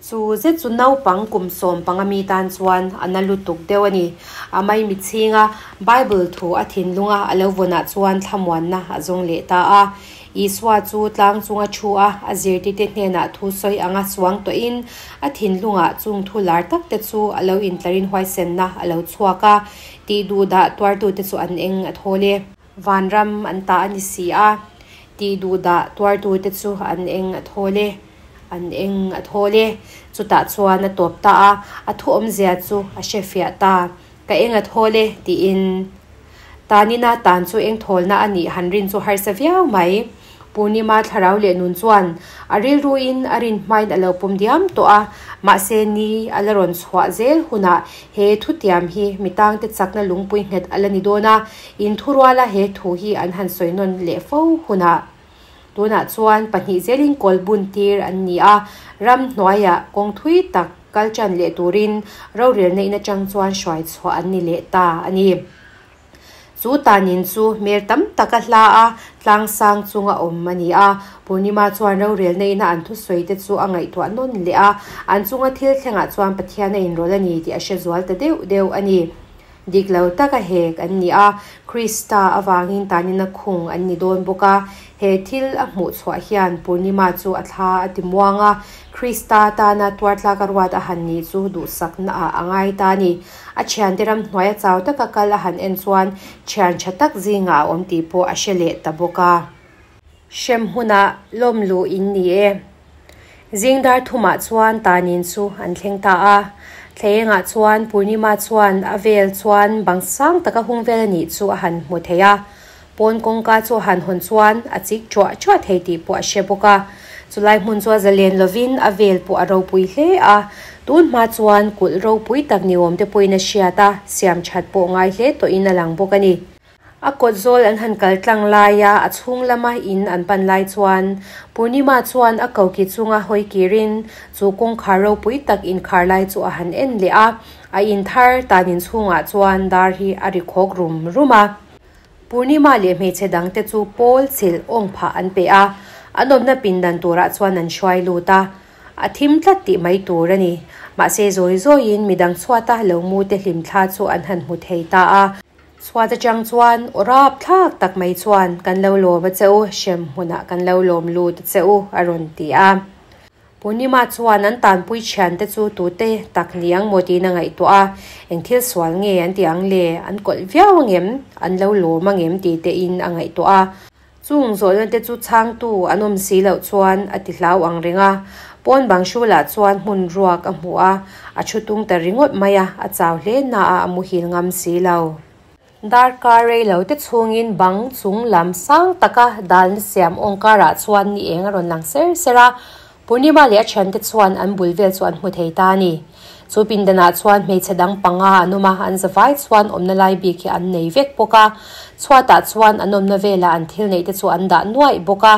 Chu zet chu naupang kum 15 mi tan chuan a na lutuk deuh a ni. A maimichhinga Bible thu a thinlunga a lo vawnah chuan thlamuanna a zawng leh ta a. Isua chu tlang chunga thu a, a zirtite hnenah thu sawi anga suang tawhin a thinlungah chung thu lar tak te chu a lo intlarin huaisenna a lo chhuak a, tih duhdah tuartute chu an eng a thawl e. Vanram an ta a ni si a, tih duhdah tuartute chu an eng a thawl e, an eng a thawl e. Chutah chuan a tawp ta a, a thu awmzia chu a hrefiah ta. Ka eng a thawl e tiin Tanina tan chu eng thawlna a nih han rin chu harsa viau mai. Purnima thlarau leh nun chuan a rilruin a rin hmain a lo pawm diam tawh a, mahse ni a la rawn chhuah zel hunah he thutiam hi mi tangte chakna lungpui nghet a la ni dawn a, inthuruala he thu hi an han sawi nawn leh fo hunah. Tunah chuan pahnih zelin kawl bun tir an ni a, ram hnuaiah kawng thui tak kal tan leh turin rorel neihna atang chuan hruai chhuah an ni leh ta a ni. Chu tanin chu hmel tam tak a hla a, tlang sang chunga awm a ni a. Purnima chuan rorel neihna an thusawi te chu a ngaihtuah nawn leh a, an chunga thil thlengah chuan Pathian a inrawlh a ni tih a hre zual ta deuh deuh a ni. Dik lo taka hek an ni a, Krista avangin tanina khung an ni dawn bawk a. He thil a hmuh chhuah hian Purnima chu a thla a ti muang a, Krista tana tuartlak a ruat a han nih chu duhsaknaah a ngai ta a ni. A thiante ram hnuaia chau taka kal a han en chuan thian tha tak zingah a awm tih pawh a hre leh ta bawk a. Hrem hunah lawm luh in ni e. Zing dar thumah chuan tanin chu an thleng ta a. Thlengah chuan Purnima chuan a vel chuan bang sang taka hung vel a nih chu a han hmu thei a. Pawn kawngka chu a han hawn chuan a chik thuah thuah thei tih pawh a hre bawk a. Chulai hmun chu a zalen lovin a vel pawh a ropui hle a. Tun hma chuan kulh ropui tak ni awm te pawhin a hriat a, siam that pawh ngai hle tawhin a lang bawk a ni. A kawt zawl an han kal tlang laia a chhung lama in an pan lai chuan Purnima chuan a koki chunga hawi kirin chu kawngkhar ropui tak inkhar lai chu a han en leh a. A in thar tanin chhungah chuan dar hi a ri khawk rum rum a. Purnima leh hmeichhe dangte chu pawl chilh awng phah an pe a, an awmna pindan turah chuan an hruai lut a. A thim tlat tih mai tur a ni. Mahse zawi zawiin midang chhuata lo mu te hlimthla chu an han hmu thei ta a. Chhuat atang chuan aw rap thlak tak mai chuan kan lo lawm a che u, hrem hmunah kan lo lawm lut a che u a rawn ti a. Purnima chuan an tanpui thiante chu tute tak ni ang maw tiin a ngaihtuah a, eng thil sual nge an ti ang le, an kawlh viau angem, an lo lawm angem tih tein a ngaihtuah a. Chung zawhna te chu chhangtu an awm si loh chuan a ti hlau ang reng a. Pawn bang hrulah chuan hmun ruak a hmu a, a thu tung ta ringawt mai a, a chau hle na a, a muhil ngam si lo. Darkar rei lo te chhungin bang chung lam sang taka dalna siam awng karah chuan ni eng a rawn lang ser ser a, Purnima leh a thiante chuan an bul vel chu an hmu thei ta a ni. Chu pindanah chuan hmeichhe dang panga an awm a, an zavai chuan awmna lai bik hi an nei vek bawk a. Chhuatah chuan an awmna velah an thil neih te chu an dah nuaih bawk a.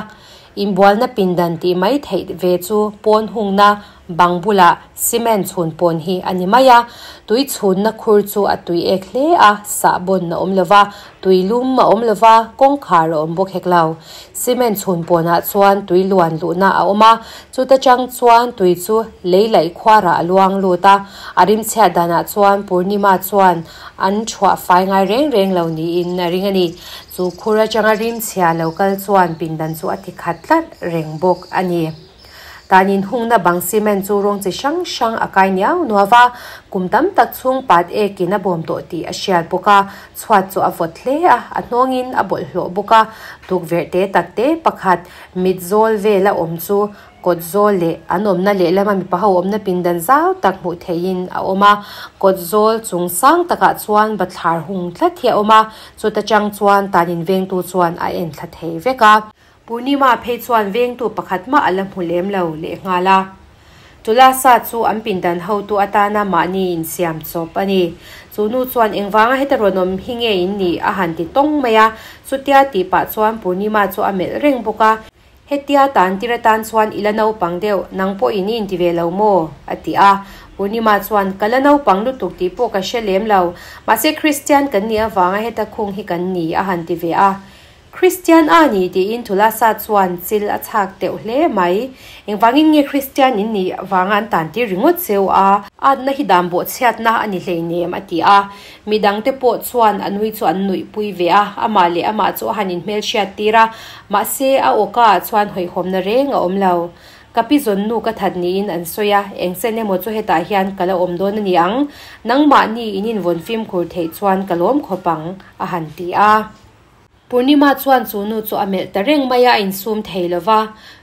Inbualna pindan tih mai theih ve chu pawn hungna bang bulah cement chhun pawn hi a ni mai a. Tui chhunna khur chu a tui ek hle a, sahbawn a awm lo va, tui lum a awm lo va, kawngkhar a awm bawk hek lo. Cement chhun pawnah chuan tui luan luhna a awm a, chuta chang chuan tui chu lei laih khuarah a luang lut a. A rimchhiat danah chuan Purnima chuan an thuah fai ngai reng reng lo niin a ring a ni. Chu khur atanga rimchhia lo kal chuan pindan chu a ti khat tlat reng bawk a ni. Tan inhungna bang cement chu rawng chi hrang hrang a kai niau nuau va, kum tam tak chhung pat ekin a bawm tawh tih a hriat bawk a, chhuat chu a vawt hle a, a hnawngin a bawlhhlawh bawk a, tukverh te tak te pakhat mit zawl vela awm chu Kawt zawl leh an awmna lehlama mipa ho awmna pindan zau tak hmuh theihin a awm a, kawt zawl chung sang takah chuan bathlar hung tlat hi a awm a, chuta chang chuan tanin vengtu chuan a en thla thei vek a. Purnima phei chuan vengtu pakhat mah a la hmu lem lo lehnghal a. Tulasa chu an pindan hotu atana mahni insiam chawp a ni. Chu nu chuan engvanga heta rawn awm hi nge in nih a han ti tawng mai a, chutia tih pah chuan Purnima chu a melh reng bawk a. Hetia tan tir atan chuan i la naupang deuh, nang pawh in i inti ve lo maw? a ti a. Purnima chuan, Ka la naupang lutuk tih pawh ka hre lem lo, mahse Kristian kan nih avanga heta khung hi kan ni, a han ti ve a. Kristian a ni tiin Thulasa chuan chil a chhak teuh hle mai. Engvangin nge Kristian in nih vanga an tan tir ringawt cheu a? Atna hi dan bawhchhiatna a ni hleinem, a ti a. Mi dangte pawh chuan a nui chu an nuihpui ve a, amah leh amah chu a han inhmelhriat tir a, mahse a awka ah chuan hawihhawmna reng a awm lo. Ka pi zawnnu ka that niin an sawi a, eng chen emaw chu hetah hian ka la awm dawn a ni ang, nangmahni in invawn fimkhur theih chuan ka lawm khawp ang, a han ti a. Purnima chuan chu nu chu a melh ta reng mai a, a insum thei lo va.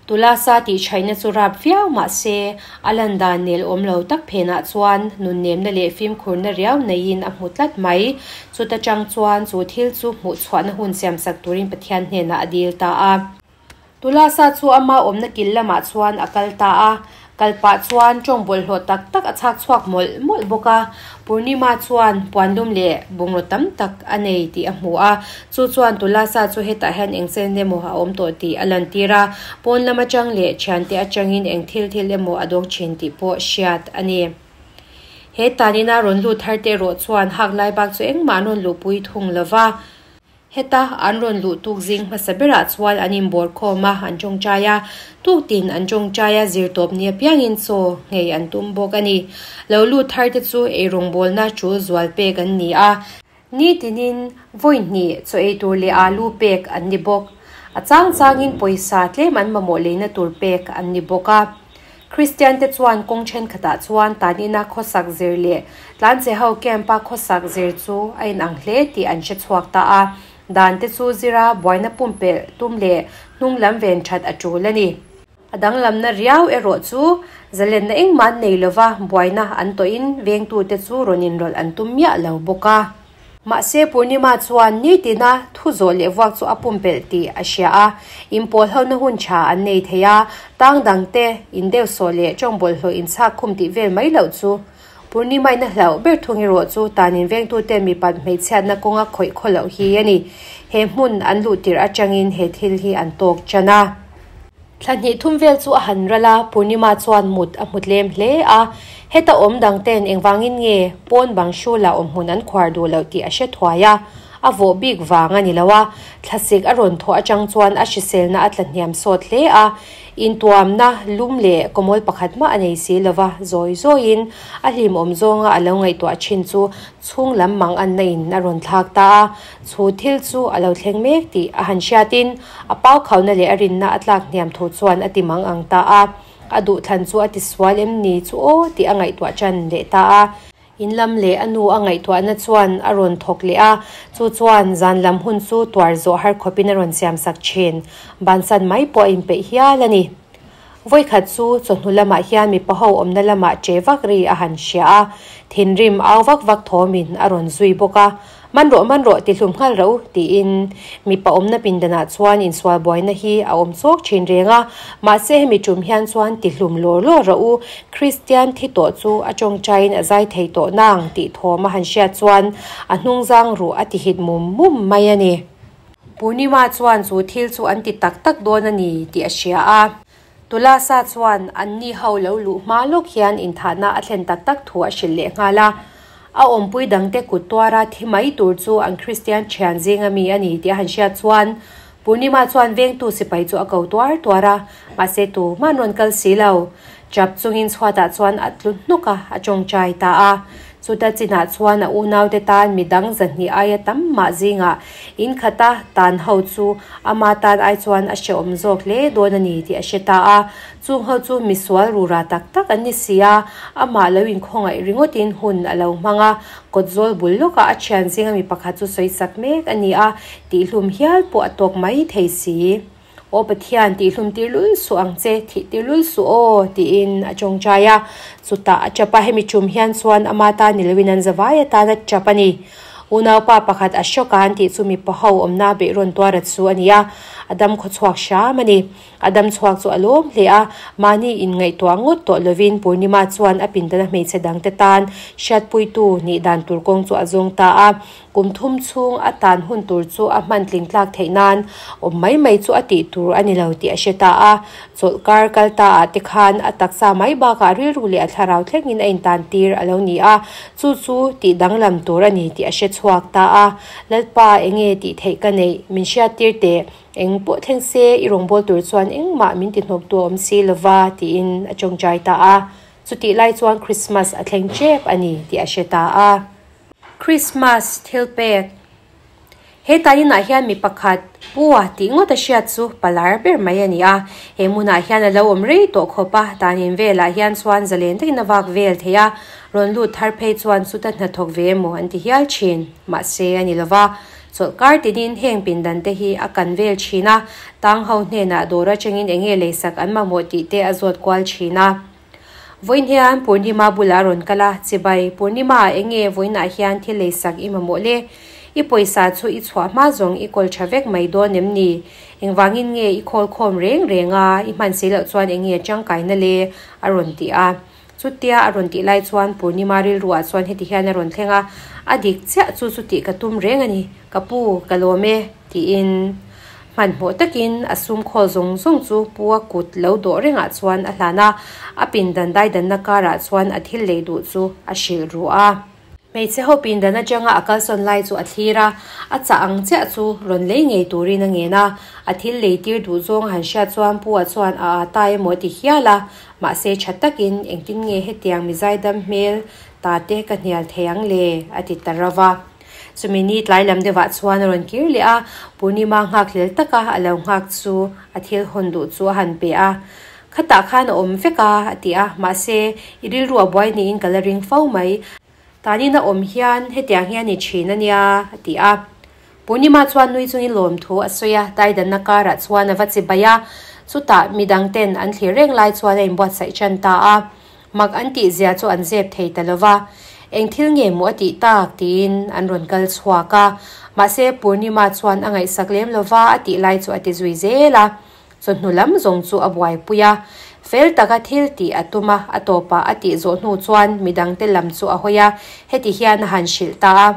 Tulasa tih chhaihna chu rap viau mah se, a lan dan nel awm lo tak phenah chuan nunnemna leh fimkhurna riau neiin a hmu tlat mai. Chuta chang chuan chu thil chu hmuh chhuahna hun siamsak turin Pathian hnenah a dil ta a. Tulasa chu ama awmna kil lamah chuan a kal ta a, kal pah chuan tawng bawlhhlawh tak tak a chhak chhuak mawlh mawlh bawk a. Purnima chuan puanlum leh bungraw tam tak a nei tih a hmu a, chu chuan Tulasa chu hetah hian eng chen emaw a awm tawh tih a lantir a, pawn lam atang leh thiante atangin eng thil thil emaw a dawng thin tih pawh hriat a ni. He tanina rawn lut thar te erawh chuan hak lai bak chu engmah an rawn luhpui thung lo va. Heta an rawn luh tuk zing hmasa berah chuan an inbawr khawm a, an tawngtai a. Tuktin an tawngtai a, zirtawp ni apiangin chaw nghei an tum bawk a ni. Lo lut thar te chu eirawngbawlna tul zual pek an ni a. Nitinin vawi hnih chaw ei tur leh alu pek an ni bawk. A chang changin pawisa tlem an mamawh leina tur pek an ni bawk a. Kristian te chuan kawng thenkhatah chuan tanina khawsak zir leh tlanche ho camp a khawsak zir chu a inang hle tih an hre chhuak ta a. Dan te chu zira buaina pumpelh tum leh hnung lam ven that a tul a ni. A danglamna riau erawh chu zalenna engmah an nei lova buaina an tawhin vengtute chu rawn inrawlh an tum miah lo bawk a. Mahse, Purnima chuan nitina thu zawh leh vuak chu a pumpelh tih a hria a, inpawl hona hun tha an nei thei a, tang dangte indeuhsawh leh tawng bawlhhlawh inchhak khum tih vel mai loh chu Purnima-in a hlauh ber thung erawh chu tanin vengtute mipat hmeichhiatna kawnga khawih khaw loh hi a ni. He hmun an luh tirh atangin he thil hi an tawk tan a. Thla hnih thum vel chu a han ral a, Purnima chuan mut a hmu tlem hle a. Heta awm dang ten engvangin nge pawn bang hrula awm hmun an khuar duh loh tih a hre thuai a, a vawh bik vang a ni lo a. Thlasik a rawn thawh atang chuan a hriselna a tla hniam sawt hle a, intuamna lum leh kawmawl pakhat mah a nei si lo va, zawi zawiin a hlimawm zawnga a lo ngaihtuah thin chu chhung lam mang anna in a rawn thlak ta a. Chu thil chu a lo thleng mek tih a han hriatin a pau khauna leh a rinna a tlak hniam thu chuan a ti mang ang ta a. A duhthlan chu a ti sual em ni chu aw tih a ngaihtuah tan leh ta a. In lam leh a nu a ngaihtuahna chuan a rawn thawk leh a, chu chuan zan lam hun chu tuar zawh har khawpin a rawn siamsak thin. Bansan mai pawh a inpeih hial a ni. Vawikhat chu chawhnu lamah hian mipa ho awmna lamah che vak ri a han hria a, thinrim au vak vak thawmin a rawn zui bawk a. Man rawh, man rawh, ti hlum nghal rawh u, tiin mipa awmna pindanah chuan insual buaina hi a awm chawk thin reng a. Mahse hemi tum hian chuan ti hlum lawr lawr rawh u, Kristian thi tawh chu a tawngtaiin a zai thei tawh nang tih thawm a han hriat chuan a hnungzang ruh a ti hit mum mum mai a ni. Purnima chuan chu thil chu an ti tak tak dawn a ni tih a hria a. Tulasa chuan anni ho lo luh hma lawk hian inthahna a thlen tak tak thu a hrilh leh nghal a. A awmpui dangte kut tuara thi mai tur chu an Kristian thian zinga mi a ni tih a han hriat chuan Purnima chuan vengtu sipai chu a ko tuar tuar a, mahse tu hman rawn kal si lo. Chap chungin chhuatah chuan a tlu hnuk a, a tawngtai ta a. Chuta chinah chuan a unaute tan midang zahnih aia tam mah zingah in khata tan ho chu ama tan ai chuan a hrehawm zawk hle dawn a ni tih a hre ta a. Chung ho chu misual rura tak tak an ni si a, amah lo inkhawngaih ringawtin hun a lo hmang a, kawtzawl bul lawkah a thian zinga mi pakhat chu sawisak mek a ni a, tihhlum hial pawh a tawk mai thei si. Aw Pathian, tihhlum tir lul suh ang che, thih tir lul suh aw, tiin a tawngtai a. Chutah a tap a, hemi tum hian chuan ama tan ni loin an zavai atan a tap a ni. Unaupa pakhat a shock a an tih chu mipa ho awmna beihrawn tuara chu a ni a, a dam khawchhuak hram a ni. A dam chhuak chu a lawm hle a, mahni inngaihtuah ngawt tawh lovin Purnima chuan a pindana hmeichhe dangte tan hriatpuitu nih dan tur kawng chu a zawng ta a. Kum thum chhung a tan hun tur chu a hman tling tlak theih nan awm mai mai chu a tih tur a ni lo tih a hre ta a. Chawlhkar kal ta ah te khan a taksa mai bakah rilru leh a thlarau thlengin a intan tir a lo ni a, chu chu tih danglam tur a ni tih a hre chhuak ta a. Lalpa enge tih theih ka neih min hriattir teh. Eng pawh thleng se i rawngbâwl tur chuan engmah min ti hnawk tu a awm si lova tiin a tawngtai ta a. Chutih lai chuan Christmas a thleng tep a ni tih a hre ta a. Christmas thilpek He tainah hian mi pakhat Pua tih ngawt a hriat chu palar ber mai a ni a. He hmunah hian a lo awm rei tawh khawp a, tanin velah hian chuan zalen takin a vak vel thei a, rawn lut thar phei chuan chuta hnathawk ve emaw an ti hial thin. Mahse a ni lova. Chawlhkar tinin heng pindan te hi a kan vel thin a, tang ho hnenah dawr atangin enge leisak an mamawh tih te a zawt kual thin a. Vawiin hian Purnima bulah a rawn kal a, Chibai, Purnima, enge vawiinah hian thil leisak i mamawh le? I pawisa chu i chhuah hma zawng i kawl tha vek mai dawn em ni? Engvangin nge i khawl khawm reng reng a, i hman si loh chuan enge a tangkaina le? a rawn ti a. Chutia a rawn tih lai chuan Purnima rilruah chuan heti hian a rawn thleng a, A dik chiah chu chuti ka tum reng a ni, ka pu, ka lawm e, tiin hmanhmawh takin a sum khawl zawng zawng chu pu a kut lo dawh rengah chuan a hlan a, a pindan daidanna karah chuan a thil lei duh chu a hrilh ruh a. Hmeichhe ho pindan atanga a kalsawn lai chu a thlir a, a chah ang chiah chu rawn lei ngei turin a ngen a. A thil lei tir duh zawng a han hriat chuan Pu-a chuan a a ta emaw ti hial a, mahse tha takin engtin nge hetiang mi zaidam hmel ta te ka hnial thei ang le a ti ta rauh a. Chumi ni tlai lam deuhah chuan a rawn kir leh a, Purnima nghakhlel taka a lo nghak chu a thil hawn duh chu a han pe a. Khatah khan a awm vek a, a ti a, mahse, i rilru a buai niin ka la ring fo mai. Tanin a awm hian hetiang hi a ni thin a nia, a ti a. Purnima chuan nui chungin lawmthu a sawi a, Taidanna karah chuan a va chi bai a, chutah midang ten an thlir reng lai chuan a inbuatsaih tan ta a. Mak an tih zia chu an zep thei ta lo va, eng thil nge maw a tih tak tiin an rawn kal chhuak a. Mahse, Purnima chuan a ngaihsak lem lo va, a tih lai chu a ti zui zel a. Chawhnu lam zawng chu a buaipui a, fel taka thil tih a tum a, a tawpah a tih zawh hnu chuan midangte lam chu a hawi a, heti hian a han hrilh ta a,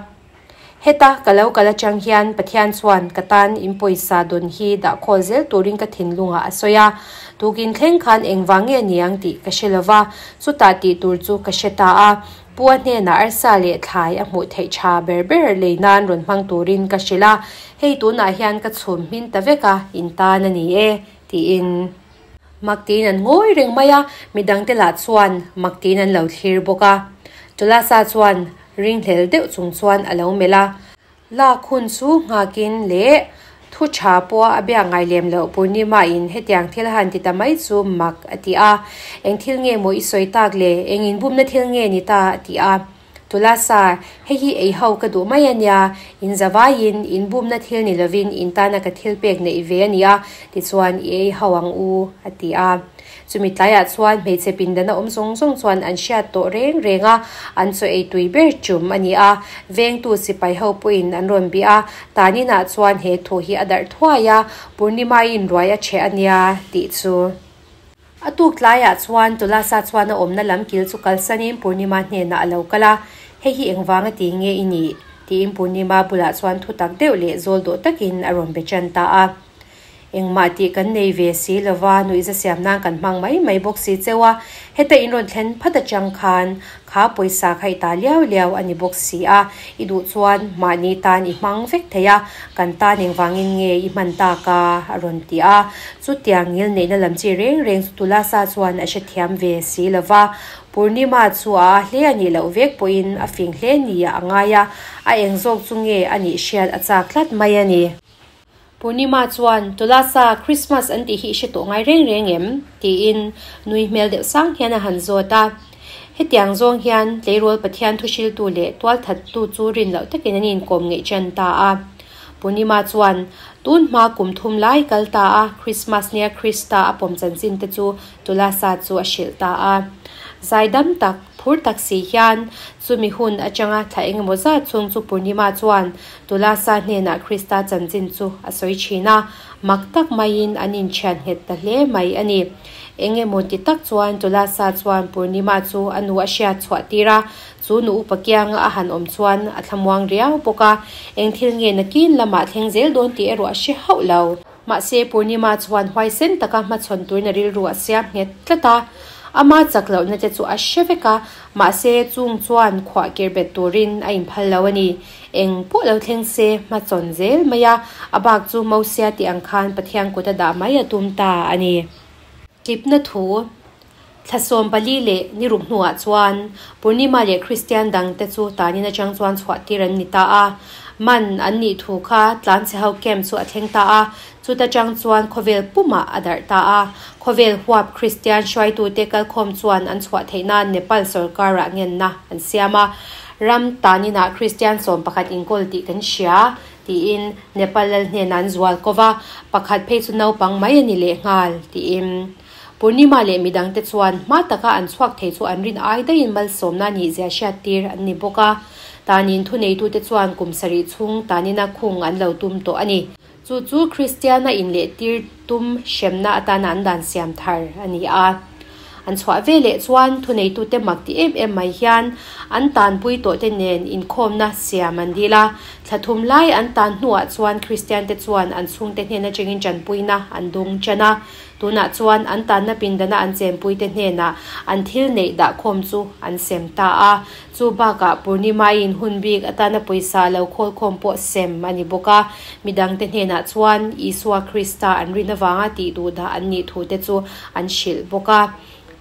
Heta ka lo kal atang hian Pathian chuan ka tan in pawisa dawn hi dah khawl zel turin ka thinlungah a sawi a, tukin thleng khan engvang nge niang tih ka hre lova, chutah tih tur chu ka hre ta a. Pu a hnenah arsa leh thlai a hmuh theih tha ber ber lei nan rawn hmang turin ka hrilh a, hei tunah hian ka chhum hmin ta vek a, in tan a ni e, tiin. Mak tiin an ngawi reng mai a, midangte lah chuan mak tiin an lo thlir bawk a. Tulasa chuan ringhlel deuh chung chuan a lo melh a. Lak hun chu nghakin leh thu tha pawh a biak ngai lem loh Purnima in hetiang thil han ti ta mai chu mak a ti a. Eng thil nge maw i sawi tak le? Eng inbumna thil nge ni ta? a ti a. Tulasa, hei hi ei ho ka duh mai a nia, in zavaiin in bumna thil ni lovin in tana ka thil pek neih ve a nia, tichuan i ei ho ang u, a ti a. Chumi tlaiah chuan hmeichhe pindana awm zawng zawng chuan an hriat tawh reng reng a, an chaw ei tui ber tum a ni a. Vengtu sipai ho pawhin an rawn bih a, taninah chuan he thu hi a darh thuai a, Purnima-in ruai a cheh a nia tih chu. A tuk tlaiah chuan Tulasa chuan a awmna lam kil chu kalsanin Purnima hnenah a lo kal a, Hei hi engvanga ti nge i nih? tiin Purnima bulah chuan thutak deuh leh zawl dawh takin a rawn be tan ta a. Engmah tih kan nei ve si lova, nuihza siam nan kan hmang mai mai bawk si cheu a, heta in rawn thlen phat atang khan kha pawisa kha i ta liau liau a ni bawk si a, i duh chuan mahni tan i hmang vek thei a, kan tan engvangin nge i hman tak a? a rawn ti a. Chutiang ngil neihna lam chi reng reng chu Tulasa chuan a hrethiam ve si lova, Purnima chu a a hle a nih loh vek pawhin a fing hle nia a ngai a, a eng zawk chu nge a nih hriat a chak tlat mai a ni. Purnima chuan, Tulasa, Christmas an tih hi i hre tawh ngai reng reng em? tiin nui hmel deuh sang hian a han zawt a. Hetiang zawng hian tleirawl Pathian thuhriltu leh tualthattu chu rin loh takin an inkawm ngeih ṭan ta a. Purnima chuan, Tun hma kum thum lai kal ta a, Christmas nia Krista a pawm chanchin te chu Tulasa chu a hrilh ta a. Zaidam tak, phur tak si hian chumi hun atanga thla engemaw zat chhung chu Purnima chuan Tulasa hnenah Krista chanchin chu a sawi thin a, mak tak maiin an inthian nghet ta hle mai a ni. Engemaw ti tak chuan Tulasa chuan Purnima chu a nu a hriat chhuah tir a, chu nu upa kianga a han awm chuan a thlamuang riau bawk a, eng thil nge nakin lamah thleng zel dawn tih erawh a hre hauh lo. Mahse, Purnima chuan huaisen taka hmachhawn turin a rilru a siam nghet tlat a, ama chak lohna te chu a hre vek a, mahse chung chuan khuah kir bet turin a inphal lo a ni. Eng pawh lo thleng se, hmachawn zel mai a, a bak chu Mosia tih ang khan Pathian kut a dah mai a tum ta a ni. Tlipna thu, Thla 14 leh ni ruk hnuah chuan Purnima leh Kristian dangte chu tanin atang chuan chhuah tir an ni ta a. Man an nih thu kha tlanchhe ho camp chu a thleng ta a, chuta tang chuan khawvel pumah a darh ta a. Khawvel huap Kristian hruaitute kalkhawm chuan an chhuah theih nan Nepal sorkarah ngenna an siam a. Ram taninah Kristian 11 inkawl tih kan hria, tiin Nepal lal hnenah an zual ko va, pakhat phei chu naupang mai a ni lehnghal, tiin. Purnima leh midangte chuan hma taka an chhuak thei chu an rin ai daihin malsawmna nih zia hriattir an ni bawk a. Tanin thuneitute chuan kum sarih chhung tanina khung an lo tum tawh a ni. Chu chu Kristiana inlehtir tum hremna atana an dan siam thar a ni a. An chhuah ve leh chuan thuneitute mak ti em em mai hian an tanpui tawhte nen inkhawmna siam an dil a. Thla thum lai an tan hnuah chuan Kristiante chuan an chhungte hnen atangin tanpuina an dawng tan a. Tunah chuan an tanna pindana an chenpuite hnenah an thil neih dahkhawm chu an sem ta a. Chu bakah Purnima-in hun bik atana pawisa lo khawlkhawm pawh sem a ni bawk a. Midangte hnenah chuan Isua Krista an rin avanga tih duh dah an nih thute chu an hrilh bawk a.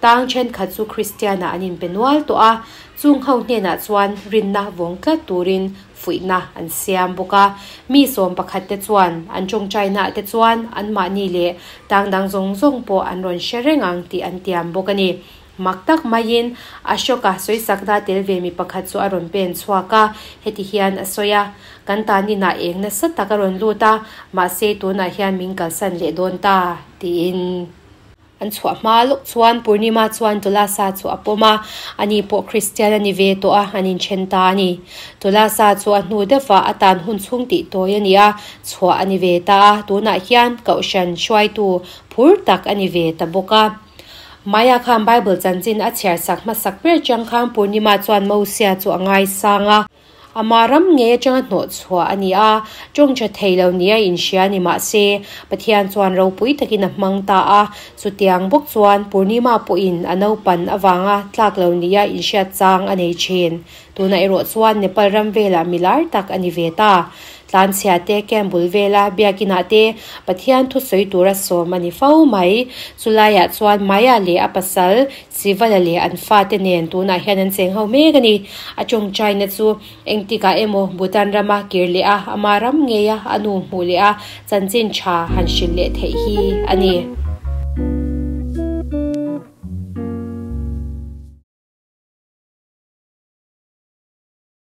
Tang thenkhat chu Kristianah an inpe nual tawh a, chung ho hnenah chuan rinna vawng tlat turin fuihna an siam bawk a. Mi 11 te chuan an tawngtainaah te chuan anmahni leh tang dang zawng zawng pawh an rawn hre reng ang tih an tiam bawk a ni. Mak tak maiin Ashoka sawisakna tel ve mi pakhat chu a rawn pen chhuak a, heti hian a sawi a, Kan taninah eng nasa tak a rawn lut a, mahse tunah hian min kalsan leh dawn ta, tiin. An chhuah hma lawk chuan Purnima chuan Tulasa chu a pawm a, ani pawh Kristian a ni ve tawh a, an inthen ta a ni. Tulasa chu a hnu deuhvah a tan hun chhung tih tawi a ni a, chhuah a ni ve ta a, tunah hian Kohhran hruaitu phur tak a ni ve ta bawk a. Maya khan Bible chanchin a chhiar sak hmasak ber chang khan Purnima chuan Mosia chu a ngaisang a. Ama ram ngei atanga hnawh chhuah a ni a, tawng tha thei lo nia inhria ni mah se, Pathian chuan ropui takin a hmang ta a. Chutiang bawk chuan Purnima pawhin a naupan avanga tlak lo nia inhriat chang a nei thin. Tunah erawh chuan Nepal ram velah milar tak a ni ve ta. Tlanchhia te, camp bul vela biakinah te Pathian thusawi tura sawm a ni fo mai. Chulaiah chuan Maya leh a pasal Sivala leh an fate nen tunah hian an cheng ho mek a ni. A tawngtaina chu engtikah emaw Bhutan rama kir leh a, ama ram ngeia a nu hmuh leh a chanchin tha han hrilh leh theih hi a ni.